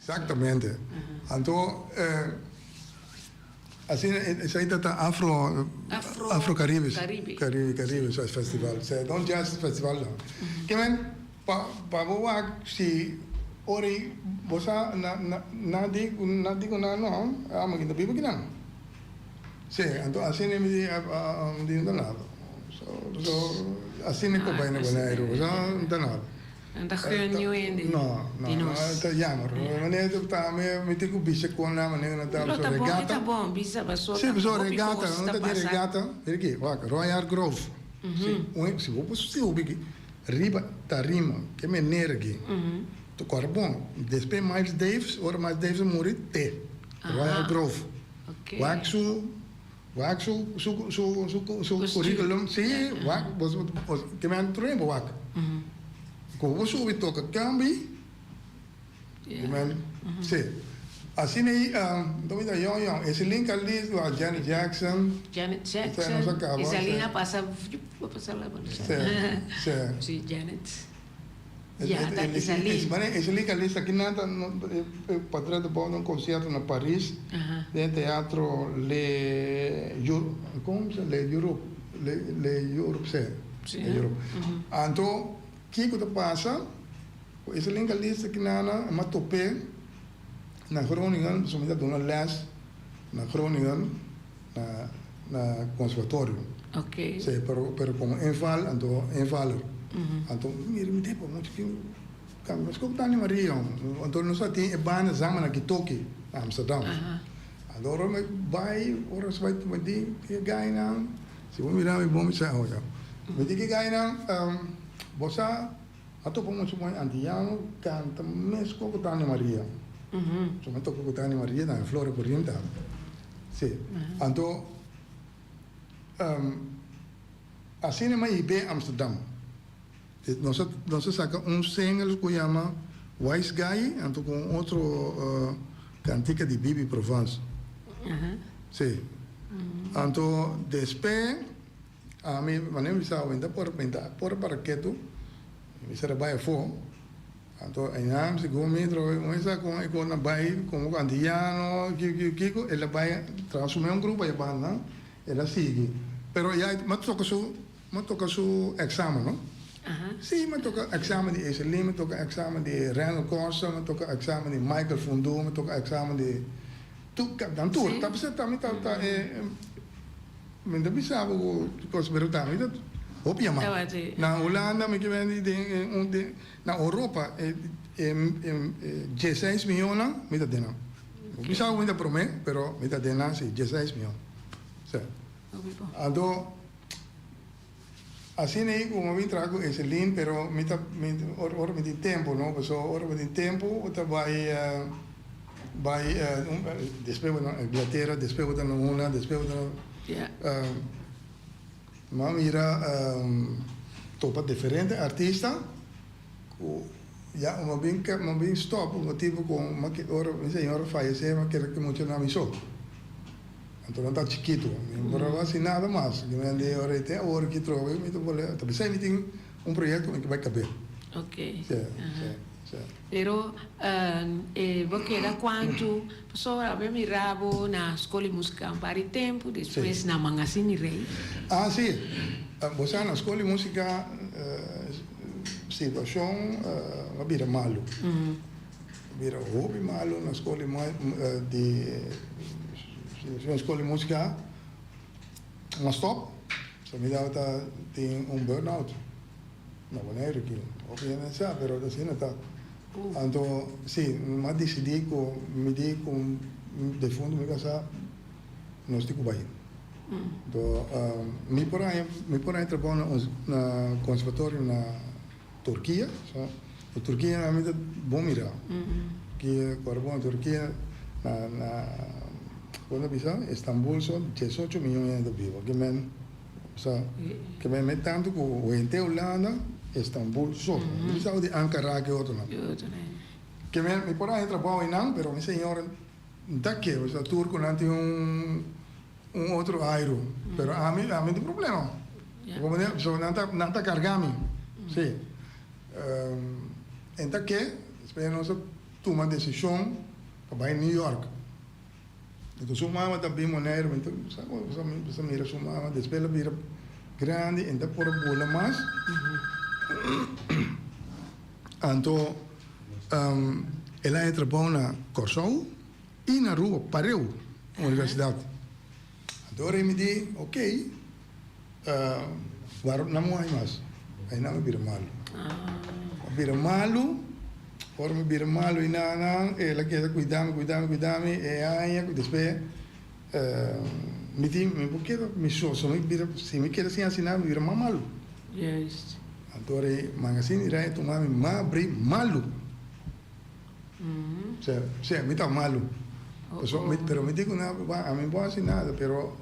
Exactamente. Anto asina esei ta ta Afro Afro Caribe Caribe Caribe Festival. Sea no jazz festival no. Ke men pa pa bo wak si ora bo sa na na na di na di ku nan no amo ki ta biba kinan. Sí, anto asina mi di mi di no ta nada. So so asina ku bai na Boneiru, so no ta nada. No ta gun niun hende No, no, di no, nos. ta jammer. Manera ta ta mi mi tin ku bisa kon nan manera nan ta Lo so ta bon, e regata. ta bon bisa pasobra Sí, pasobra hopi regata, kos no ta ta tin pasa. regata. Mira aki, wak, Royal Grove. Sí, un si bo por subi aki riba tarima ke manera aki ta kòrda bon. Despues Miles Davis, ora Miles Davis a muri te Royal Grove. Wak su wak su su su su su curriculum si wak bo te men tur hende wak ku bo subi toka kambi te men si asina ei ta bisa yòn yòn Eselin Carlis wak Janet Jackson Janet Jackson Eselin a pasa si si si Janet. Ya, ta Isalí. Isalí Calista aki nan ta e patria ta bou na un concierto na Paris den teatro Le como se Le Europe Le Europe si Le Europe anto kiko ta pasa ku Isalí Calista aki nan a mas top'é na Groningen pasobra mi ta duna les na Groningen na na conservatorio. Ok. Sí, pero pero como inval, anto invaller. Anto mira mi tempo mucho tin cambio. Mas como Tania Maria, anto nos a tin e banda Zamana Kitoki na Amsterdam. Anto ora mi bai, ora nos bai mi di e gainan, si bo mira mi bon mi sa oiga. Mi di ki gainan, bo sa a topa mucho mooi antiano canta mesco cu Tania Maria. So mi a toca cu Tania Maria na Flora Purim tambe. Sí. Anto asina mi a hib'é Amsterdam. Nos a nos a saka un single ku yama Wise Guy anto ku un otro kantika di Bibi Provence. Sí. Anto despe ami manera mi bisa mi ta por mi ta por para ketu mi mester a bai afó. Anto einan segun mi trobe un esa con e con a bay como cu antillano kiko kiko el a bay traha su mes grupo aya banda el a sigui pero ya mi a toca su mi a toca su examen no si mi a toca examen di Eselin mi a toca examen di Randall Corsa mi a toca examen di Michael Fundu mi a toca examen di tur nan tur ta bisa ta mi ta ta e Mi ta bisa bo ku kos pero ta mi ta hopi yama. Na Hulanda mi ke bende den un den na Europa e e dieseis mionnan mi ta den nan. Bo bisa ku mi ta prome pero mi ta den nan si dieseis mion. Si. Anto asina ei ku mi a bin traha ku Eselin pero mi ta mi ora mi tin tempu no pasobra ora mi tin tempu ta bai Bai despues bo ta na Inglatera, despues bo ta na Huna, despues bo ta na Mi a mira topa diferente artista ku ya mi a bin mi a bin stop un motibu ku ora mi señora fayesé mi a kere ku mucha na mi so. Anto nan ta chikitu, mi no por a hasi nada mas. Mi a di ora te awor aki trobe mi ta bole, ta bisai mi tin un proyekto mi ke bai kab'é. Ok. Si, si. Sí. Pero e bo keda cuantu pasobra bo a mira bo na School di Musica un par di tempo, despues na Mangasini Rey. Ah, sí. Bo sa na School di Musica situacion a bira malo. A bira hopi malo na School di situacion School di Musica. Mi a stop, so mi tabata tin un burnout. Na Boneiru ki hopi hende sa, pero ta asina ta. Anto, si, mi a disidí ku mi di ku defuntu mi kasá, nos tin ku bai. Anto, mi por haña, mi por haña trabou na un na konservatorio na Turkia, so, Turkia ami ta bon mirá. Turkia, kòrda bon, Turkia na na kon ta bisa, Estambul so diesocho miyon hende ta biba, ke men. Sa ke men met tantu ku henter Hulanda, Estambul so. Mi bisa di Ankara ke otronan. Ke men mi por haña trabou einan, pero mi señor no ta ke. Osea turkonan tin un un otro airu. Pero ami ami tin problema. So nan ta nan ta karga mi. Si. En ta ke, despues nos a tuma desishon pa bai New York. Enton su mama ta bin Boneiru, mi ta sa mi sa mira su mama, despues el a bira grandi en ta por a bula mas. Anto el a haña trabou na Kòrsou i na Aruba pareu universidat. Anto ora mi di ok, wak nan moai mas, ainan a bira malu. A bira malu. Ora mi bira malu i nan nan, el a keda kuida mi, kuida mi, kuida mi, e aña ku despues mi di mi por keda mi so, so mi bira, si mi keda sin hasi nada mi bira mas malu. Juist. Anto ora e mangasina di rei a tuma mi mas abri malu. Sea, sea, mi ta malu. Pasobra mi, pero mi di ku nan, wak, ami no por hasi nada, pero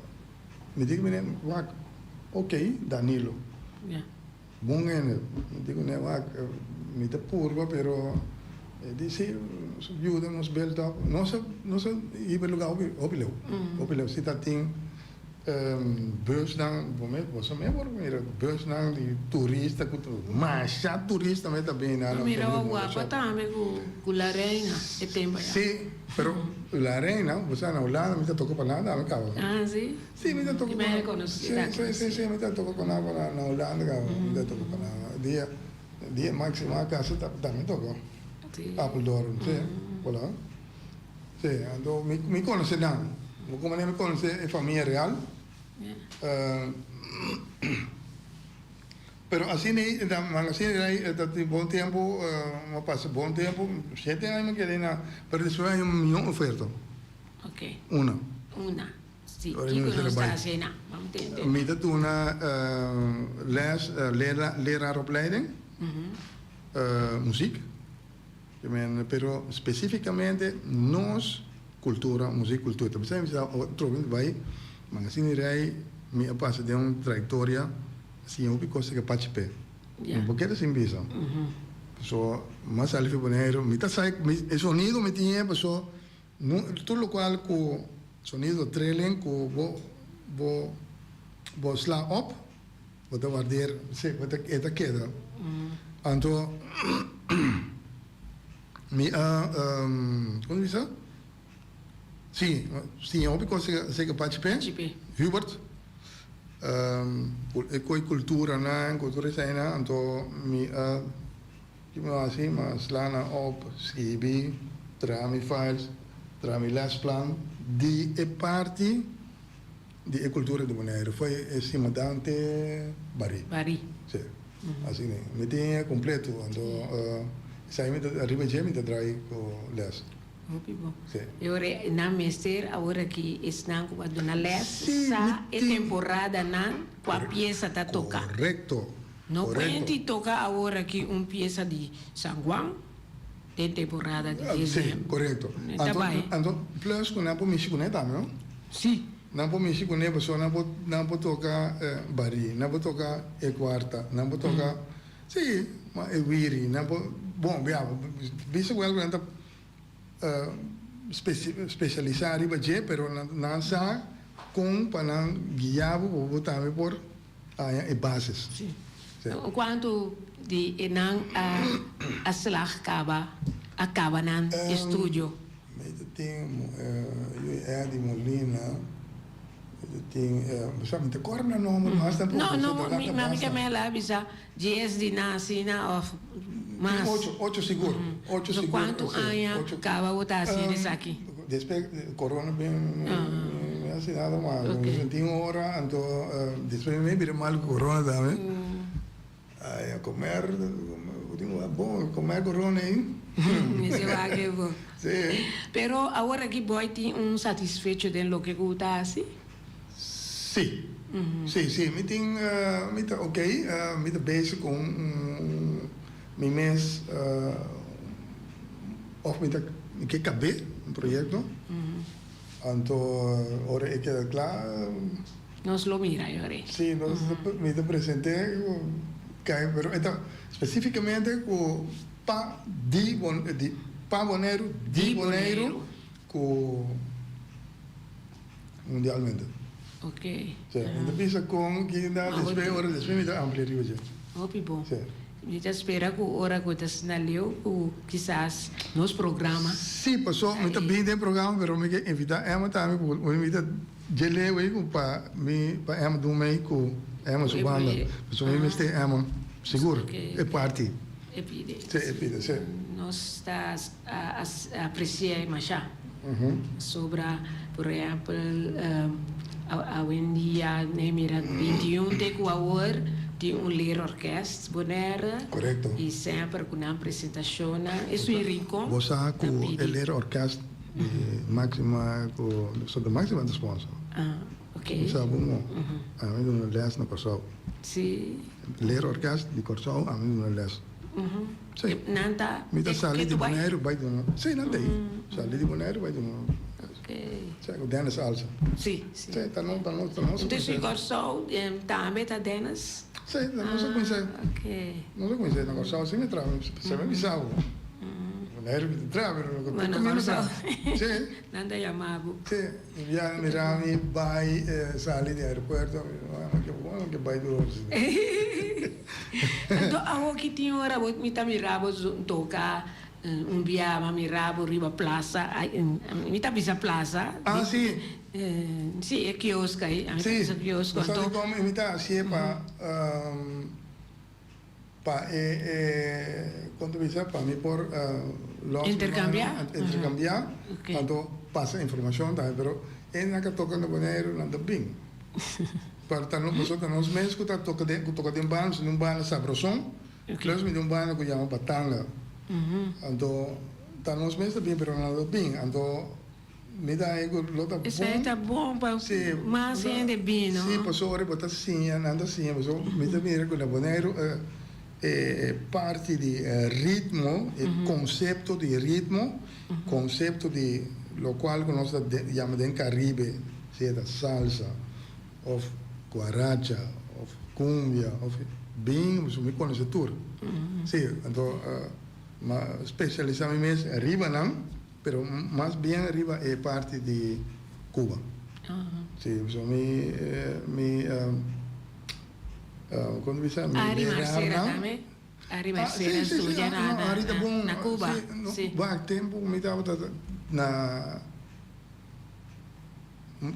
mi di ku mi wak, ok, Danilo. Bon hende, mi di kuné wak, mi ta purba pero e di si nos yuda nos build up, nos a nos a hiba e lugar hopi hopi leu, hopi leu si ta tin busnan bo mes boso mes por mira busnan di turista ku ta masha turista mes ta bini nan Mi mira wak guapa tambe ku ku la reina e tempo aya. Si pero la reina bo sa na Hulanda mi ta toka pa nan tambe kaba. Ah si. Sí, mi ta toca con nan. Sí, sí, sí, sí, mi ta toca con nan na Hulanda caba. Mi ta toca con nan. Dia, dia Maxima a casa tambe toca. Apeldoorn, sí, voilà. Sí, anto mi, mi conoce nan. Bo como mi conoce e famia real. Pero asina ei, asina ei ta tin bon tempo, mi a pasa bon tempo, shete aña mi keda einan, pero despues a haña un mion oferta. Una. Una. Si, kiko nos ta hasi einan? Bam tende. Mi ta duna les, leraaropleiding, muziek, pero specificamente nos cultura, muziek cultuur. Ta bisa mi sa otro mi bai Mangasina di Rey, mi a pasa den un trayectoria siña hopi cos ke pachi p'e. Mi por keda sin bisa. Paso mas sali fi Boneiru, mi ta sa e sonido mi tin e paso tur locual cu Sonido trilling ku bo bo bo sla op, bo ta wardeer, si, bo ta e ta keda. Anto mi a kon bisa? Si, siña hopi kos seka Pachi Pe, Hubert, e koe kulturanan, ku tur eseinan, anto mi a Ki mi hasi? Mi a sla nan op, skibi, traha mi files, traha mi lesplan di e parti di e kultura di Boneiru. Foi e simadan te Barí. Barí. Si, asina. Mi tin e kompleto, anto esei mi ta riba dje mi ta drai ku les. Hopi bon. Si. E ora nan mester awor aki esnan ku a duna les sa e temporadanan kua piesa ta toka. Korekto. No cuenti toca awor aki un pieza di San Juan den temporada di dezembro. Si, corecto. Ta bai. Anto plus cu nan por mishi cune tambe, no? Si. Nan por mishi cune pasobra nan por nan por toca bari, nan por toca e cuarta, nan por toca, si, ma e wiri, nan por, bon, ya, bisa cu algo nan ta specialisa riba dje, pero nan sa con pa nan guia bo pa bo tambe por. Haña e bases. Sí. Kuantu di e nan a a slag kaba a kaba nan estudio? Mi ta tin yu Eddie Molina, mi ta tin, sa mi ta kòrda nan nòmber mas tampoco. No, no, mi mami ke mel a bisa dies di nan asina òf mas. Tin ocho, ocho sigur, ocho sigur. Kuantu aña kaba bo ta hasiendo esaki? Despues corona bin mi a hasi nada mas. Mi tin un ora anto despues mi bira mal ku corona tambe. Ay a comer bon comer corona ei. Mester wak e bo. Si. Pero awor aki boy tin un satisfecho den loke ku ta hasi? Si. Si si mi tin mi ta ok mi ta bezig ku un mi mes of mi ta mi ke kab'é un proyekto anto ora e keda kla. Nos lo mira yori. Si nos mi ta present'é ku kai pero e ta spesífikamente ku pa di di pa Boneiru di Boneiru ku mundialmente. Ok. Si mi ta bisa kon kinda despues ora despues mi ta amplia riba dje. Hopi bon. Si. Mi ta spera ku ora ku ta asina leu ku kisas nos programa. Si paso mi ta bin den programa pero mi ke invita Emma tambe ku mi ta dje leu ei ku pa mi pa Emma dun mei ku Emma su banda pasobra mi mester Emma sigur e parti. E pide. Si e pide si. Nos ta aprecia masha. Sobra por ehempel awendia ne mira 21 te cu awor tin un leerorkest Bonaire. Correcto. Y semper cu nan presentacionnan esun in Rincon. Bo sa cu e leerorkest di Maxima cu so ta Maxima ta sponsor. Ah ok. Bo sa bo mo. Ami duna les na Corsou. Si. Leerorkest di Corsou ami duna les. Sí. Nan ta Mi ta sali di Boneiru bai duna. Sí, nan ta ei. Sali di Boneiru bai duna. Ok. Sí, ku Dennis Alsa. Sí, sí. Sí, ta no, ta no, ta nos a Entonces di Kòrsou tambe ta Dennis? Sí, ta nos a kuminsá. Ok. Nos a kuminsá na Kòrsou asina mi traha. Se mi bisa bo. Boneiru mi ta traha, pero tur kaminda mi traha. Sí. Nan ta yama bo. Sí, mi bia mira mi bai sali di aeropuerto, mi di, bueno, ke bai tur ora. Anto awo ki tin ora bo mi ta mira bo toca un bia mi a mira bo riba plaza mi ta bisa plaza. Ah si. Si e kiosk ai mi ta bisa kiosk. Si, anto mi ta hacié pa pa e e kon ta bisa pa mi por los Intercambia? Intercambia anto pasa informacion tambe pero e nan ka toca na Boneiru nan ta bin. Pero ta nos ta nos mes ku ta toka den ku toka den banda, si un banda sabroson, plus mi tin un banda ku yama Batanga. Anto ta nos mes ta bin pero nan ta bin. Anto mi ta haña ku lo ta bon. Esei ta bon pa mas hende bin, no? Si, pasobra ora bo ta siña, nan ta siña. Pasobra mi ta mira ku na Boneiru e parti di ritmo, e konsepto di ritmo, konsepto di lokual ku nos ta yama den Karibe, sea ta salsa of guaracha of cumbia of bin mi conoce tur si anto mi a specialisa mi mes riba nan pero mas bien riba e parti di Cuba si pasobra mi mi con ta bisa mi Ari Marcela tambe Ari Marcela studia na Cuba si. Wak tempo mi tabata na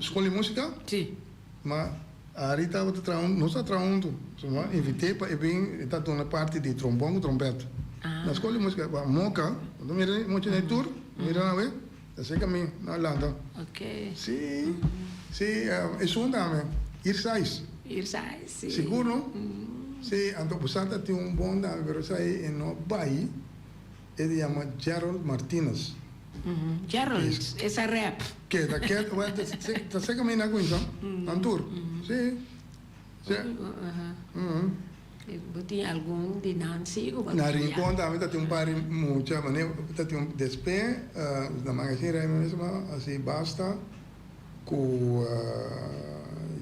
Skol di músika? Sí. Ma Ari tabata traha huntu, nos a traha huntu. So mi a invit'é pa e bin, e ta duna parti di trombon ku trompèt. Na skol di músika, pa Moka, bo ta mira mucha den e tur, mira nan awe, ta serka mi, nan a lanta. Ok. Sí, sí, esun tambe, Irsais. Irsais, sí. Sigur no? Sí, anto bo sa ta tin un bon tambe, pero esei e no bai. E di yama Gerald Martinez. Gerald, esa rap. Keda keda, well, ta seka mi na cuminsa, nan tur. Si, si. Bo tin algun di nan si cu bo a Na Rincon tambe ta tin un par di mucha, mane ta tin un, despe na Magazine Rey mi mesmo a si basta cu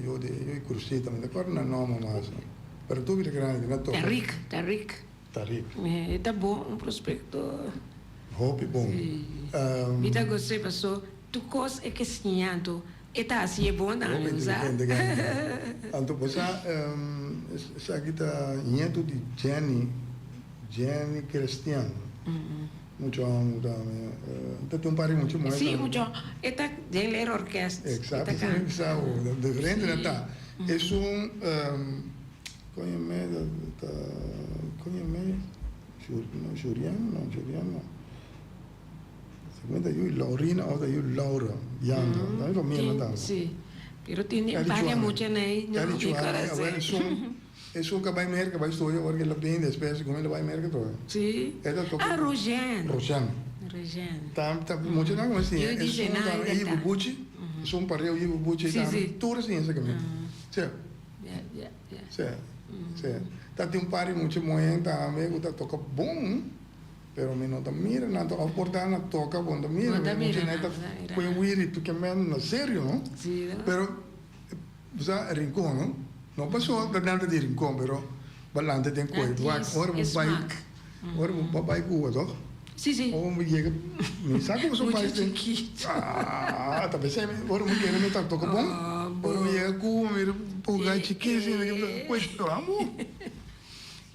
yu di, yu di Crucita, mi ta acorda nan nomber mas, pero tur bira grandi, nan toca. Tarik, Tarik. Tarik. E ta bon, un prospecto. Hopi bon. Mi ta gos'é paso tur cos e ke siña anto e ta haci e bon tambe, bo sa. Hopi inteligente gana. Anto bo sa Esaki ta nieto di Jenny, Jenny Crestian. Mucho amo tambe. Ta tin un par di mucha muher tambe. Si, mucho. E ta den Leer Orkest. Exacto. Sa diferente nan ta. Esun, con e me ta, con e me, Jurian? No, Jurian no. Mi ta yu Laurina of ta yu Laura Yando. Ta mi famia nan tambe. Si. Pero tin di paria mucha nei. No mi conoce. Esun esun ka bai Merca bai studia ora ke el a bini despues como el a bai Merca trobe. Si. Ah Rojean. Rojean. Rojean. Ta ta mucha nan como siña. Esun tambe e Ibu Buchi. Esun pareu Ibu Buchi tambe. Tur a siña esaki mi. Si. Si. Si. Ta tin un par di mucha muhen tambe ku ta toka bon. Pero mi no ta mira nan ta of por ta na toca bo no ta mira mi mucha nan ta pue wiri tu ke men na serio no pero bo sa Rincon no no paso ta nan ta di Rincon pero balante den koe wak ora bo bai ora bo bai Cuba toch ora bo yega mi sa como su pais den ah ta besei ora mi kere mi ta toca bon ora mi yega Cuba mi mira un chikis koe amo.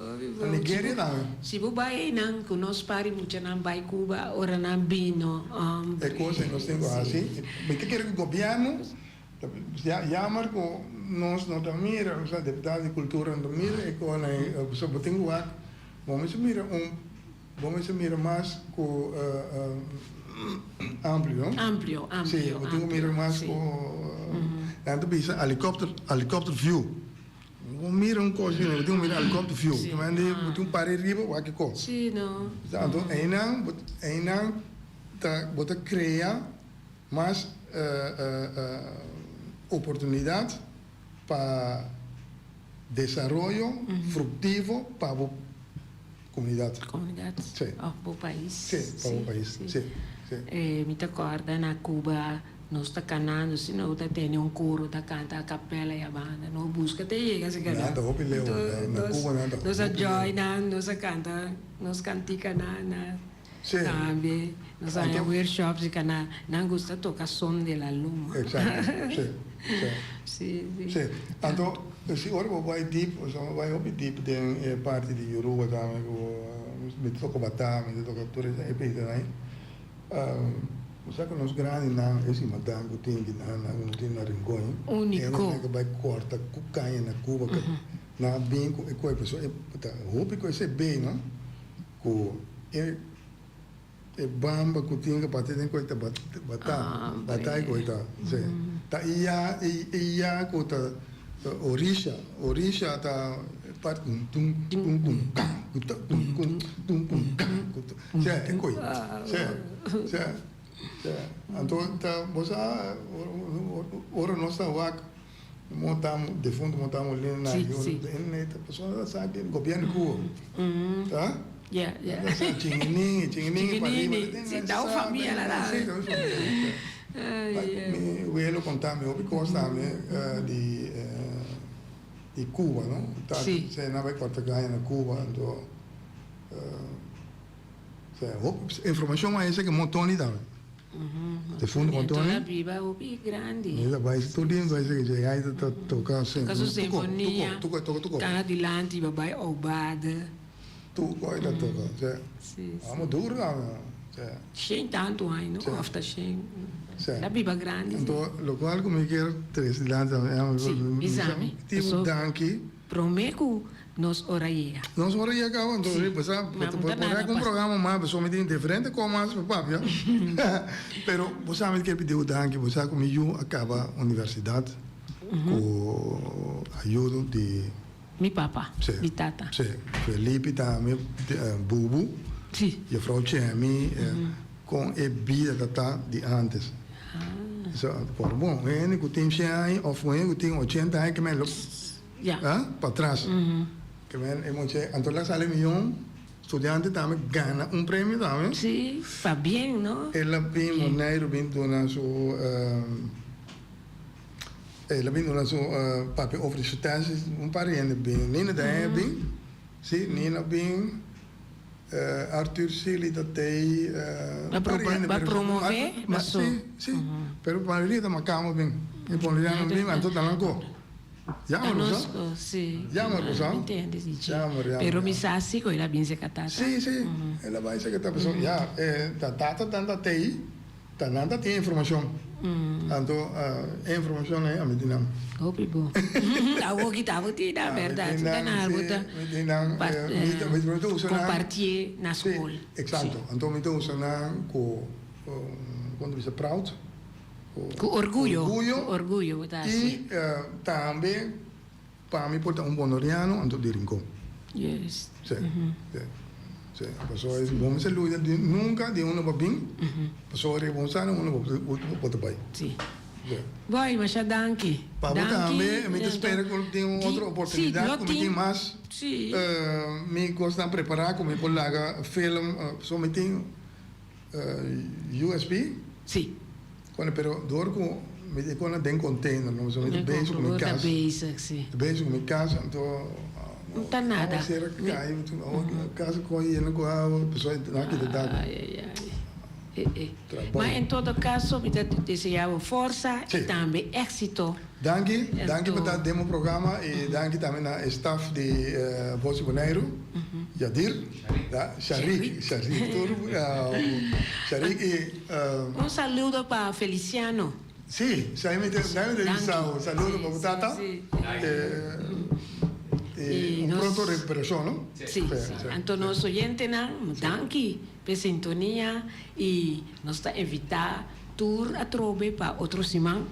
Na Nigeria tambe. Si bo bai einan ku nos par i muchanan bai Cuba ora nan bino hombre. E kos ei nos tin ku hasi. Mi ta kere ku gobièrnu ta jammer ku nos no ta mira, osea deputado di kultura no ta mira e kos ei. Pasobra bo tin ku wak, bo mester mira un, bo mester mira mas ku amplio, no? Amplio, amplio. Si, bo tin ku mira mas ku, nan ta bisa helicopter, helicopter view. Bo mira un kos asina, bo tin ku mira helicopter view. Sí. Bo tin un pari riba, wak e kos. Sí, no. Anto einan, einan ta, bo ta krea mas oportunidat pa desaroyo fruktivo pa bo komunidat. Komunidat òf bo pais. Sí, pa bo pais. Sí, sí. Mi ta kòrda na Cuba nos ta kanando si no ta tene un koro ta kanta a kapela i a banda no buska te yega si kana. Nan ta hopi leu, na Cuba nan ta hopi leu. Nos a join nan, nos a kanta nos kantika nan na tambe nos a haña workshop si kana nan gusta toka son de la loma. Exacto, sí, sí. Sí, sí. Sí, anto si ora bo bai dip, osea bo bai hopi dip den e parti di Yoruba tambe ku mi ta toka batá, mi ta toka tur e peinan ei. Bo sa ku nos grandinan e simadan ku tin ki nan nan ku no tin na Rincon, Úniko. e nan bai kòrta ku kaña na Cuba, nan a bin ku e koi pasobra e ta hopi ku esei bei no ku e. E bamba ku tin kapati den koi ta batá, batá e koi ta, si. Ta iya, iya ku ta orisha, orisha ta parti tum tum tum kum kan ku ta tum kum tum kum kan ku ta, si e koi, si, si, si. Anto ta bo sa ora nos ta wak montamos defunto montamos lina na e persona ta sa ke gobièrnu Cuba, ta. Yeah, yeah. Chinginingi, chinginingi pa riba. Si, ta un famia la da. Si, ta un famia. Mi welo konta mi hopi kos tambe di di Cuba, no? Si. Se nan bai kòrta gaña na Cuba, anto hopi informashon a ese ke Montoni tambe. Defunto Montoni. Toda biba hopi grandi. Mi ta bai tur dia mi bai seki dje gai ta toka Toka su sinfonia. Tuko, tuko, tuko. Kana dilanti bai Aubade. Tur koi ta toka, sè. Sí, sí. Amo duro tambe, sè. Shen tantu aña, no? Sè. Of ta shen. Sè. Ta biba grandi, sí. Anto, lokual ku mi kier trese dilanti tambe, amo. Sí, bisa mi. Tin un danki. Promé ku nos ora yega. Nos ora yega kaba, anto Sí. bo sa, Ma bo bo ta por nada rek un pas. programa mas, pasobra mi tin diferente kos mas pa papia. Pero bo sa mi kier pidi bo danki, bo sa ku mi yu a kaba universidat ku ayudo di. Mi papa, Sí, mi tata. sí. Felipe tambe, Bubu. Sí. Juffrouw Chemi, con e bida ta ta di antes. Ah. So, por bon, un hende cu tin shen aña of un hende cu tin ochenta aña ke men lo Ja. ah, patras. Ke men e moche, anto la sali miyon studiante tambe gana un premio tambe. Sí, pa bien, no? El a bin Boneiru bin duna su El a bin duna su papia over di su tesis, un par di hende bin. Nina Daña bin, si, Nina bin, Arthur Sealy ta tei, un par di hende. Ba promove Si, si, pero mayoria ta Makamba bin. E Boneriano bin, anto ta nan ko. Jammer, bo sa? Si. Jammer, bo sa? Mi tende di dje. Jammer, jammer. Pero mi sa si ku el a bin serka tata. Si, si. El a bai serka tata. Pasobra, ya, ta tata tan ta tei, ta nan ta tin informashon. Anto, e informashon ei a mi tin nan. Hopi bo. Awor ki ta bo tin nan, bèrdat. Mi tin nan, si. Mi tin nan. Mi ta usa nan. Kompartié na skol. Si, eksakto. Anto mi ta usa nan ku, kon ta bisa, proud. Ku orguyo. Ku orguyo bo ta hasi. I tambe pa mi por ta un bonoriano anto di Rincon. Juist. Si, si, si. Pasobra bo mester lucha di nunca di unda bo bin, pasobra riba un sana unda bo ta bai. Si. Boy, masha danki. Pa bo tambe, mi ta spera ku tin un otro oportunidat ku mi tin mas mi kosnan prepara ku mi por laga film, pasobra mi tin. USB? Sí. Bueno, pero door cu mi e con den container, no, so mi ta bezig cu mi cas. Ta bezig, sí. Ta bezig cu mi cas, anto No ta nada. Awa cera cay, cas con yena cu awa, pasobra nan a kita dak. Ay, ay, ay. Eh, eh. Ma en todo caso mi ta desea bo forsa y tambe exito. Danki, danki pa ta den bo programa y danki tambe na e staff di Voz di Boneiru, Yadir, Sharik, Sharik, tur, Sharik y. Un saludo pa Feliciano. Si, si mi ta bisa un saludo pa bo tata y un pronto recuperacion, no? Si, si, anto nos oyentenan, danki p'e sintonia y nos ta invita Tur atrobe pa otro siman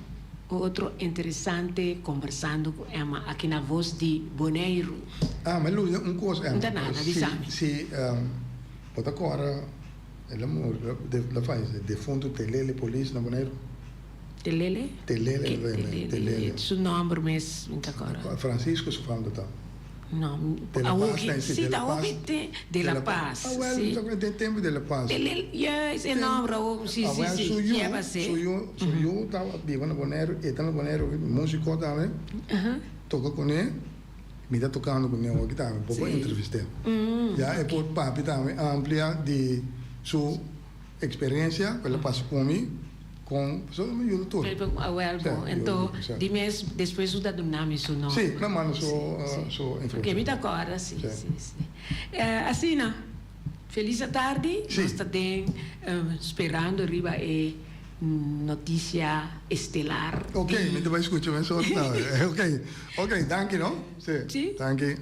un otro interesante Kombersando ku Emma aki na Vos di Boneiru. Ah, mi a luida un kos, Emma. No ta nada, bisa mi. Si, bo ta kòrda el a muri, el a fayesé, defuntu Telele Polis na Boneiru? Telele? Telele, Telele. Telele. Su nòmber mes mi ta kòrda. Francisco su fam ta ta. No, De La Paz ta si, ta hopi te De La Paz. Ah, wel, ta den tempo De La Paz. Juist, e nomber awor, si, si, si, kier a ser. Su yu, su yu tabata biba na Boneiru, e ta na Boneiru, musico tambe, toca cune, mi ta tocando cune awoki tambe, bo por entrevist'e. Ya e por papia tambe amplia di su experiencia cu el a pasa cu mi. Con pasobra mi yuda tur. Awel bo, enton di mes despues su ta duna mi su nomber. Si, mi a manda su informacion. Porque mi ta corda, si, si, si. Asina, feliz atardi, nos ta den sperando riba e noticia estelar di. Ok, mi ta bay scucha mesora tambe. Ok, ok, danki no. Si, danki.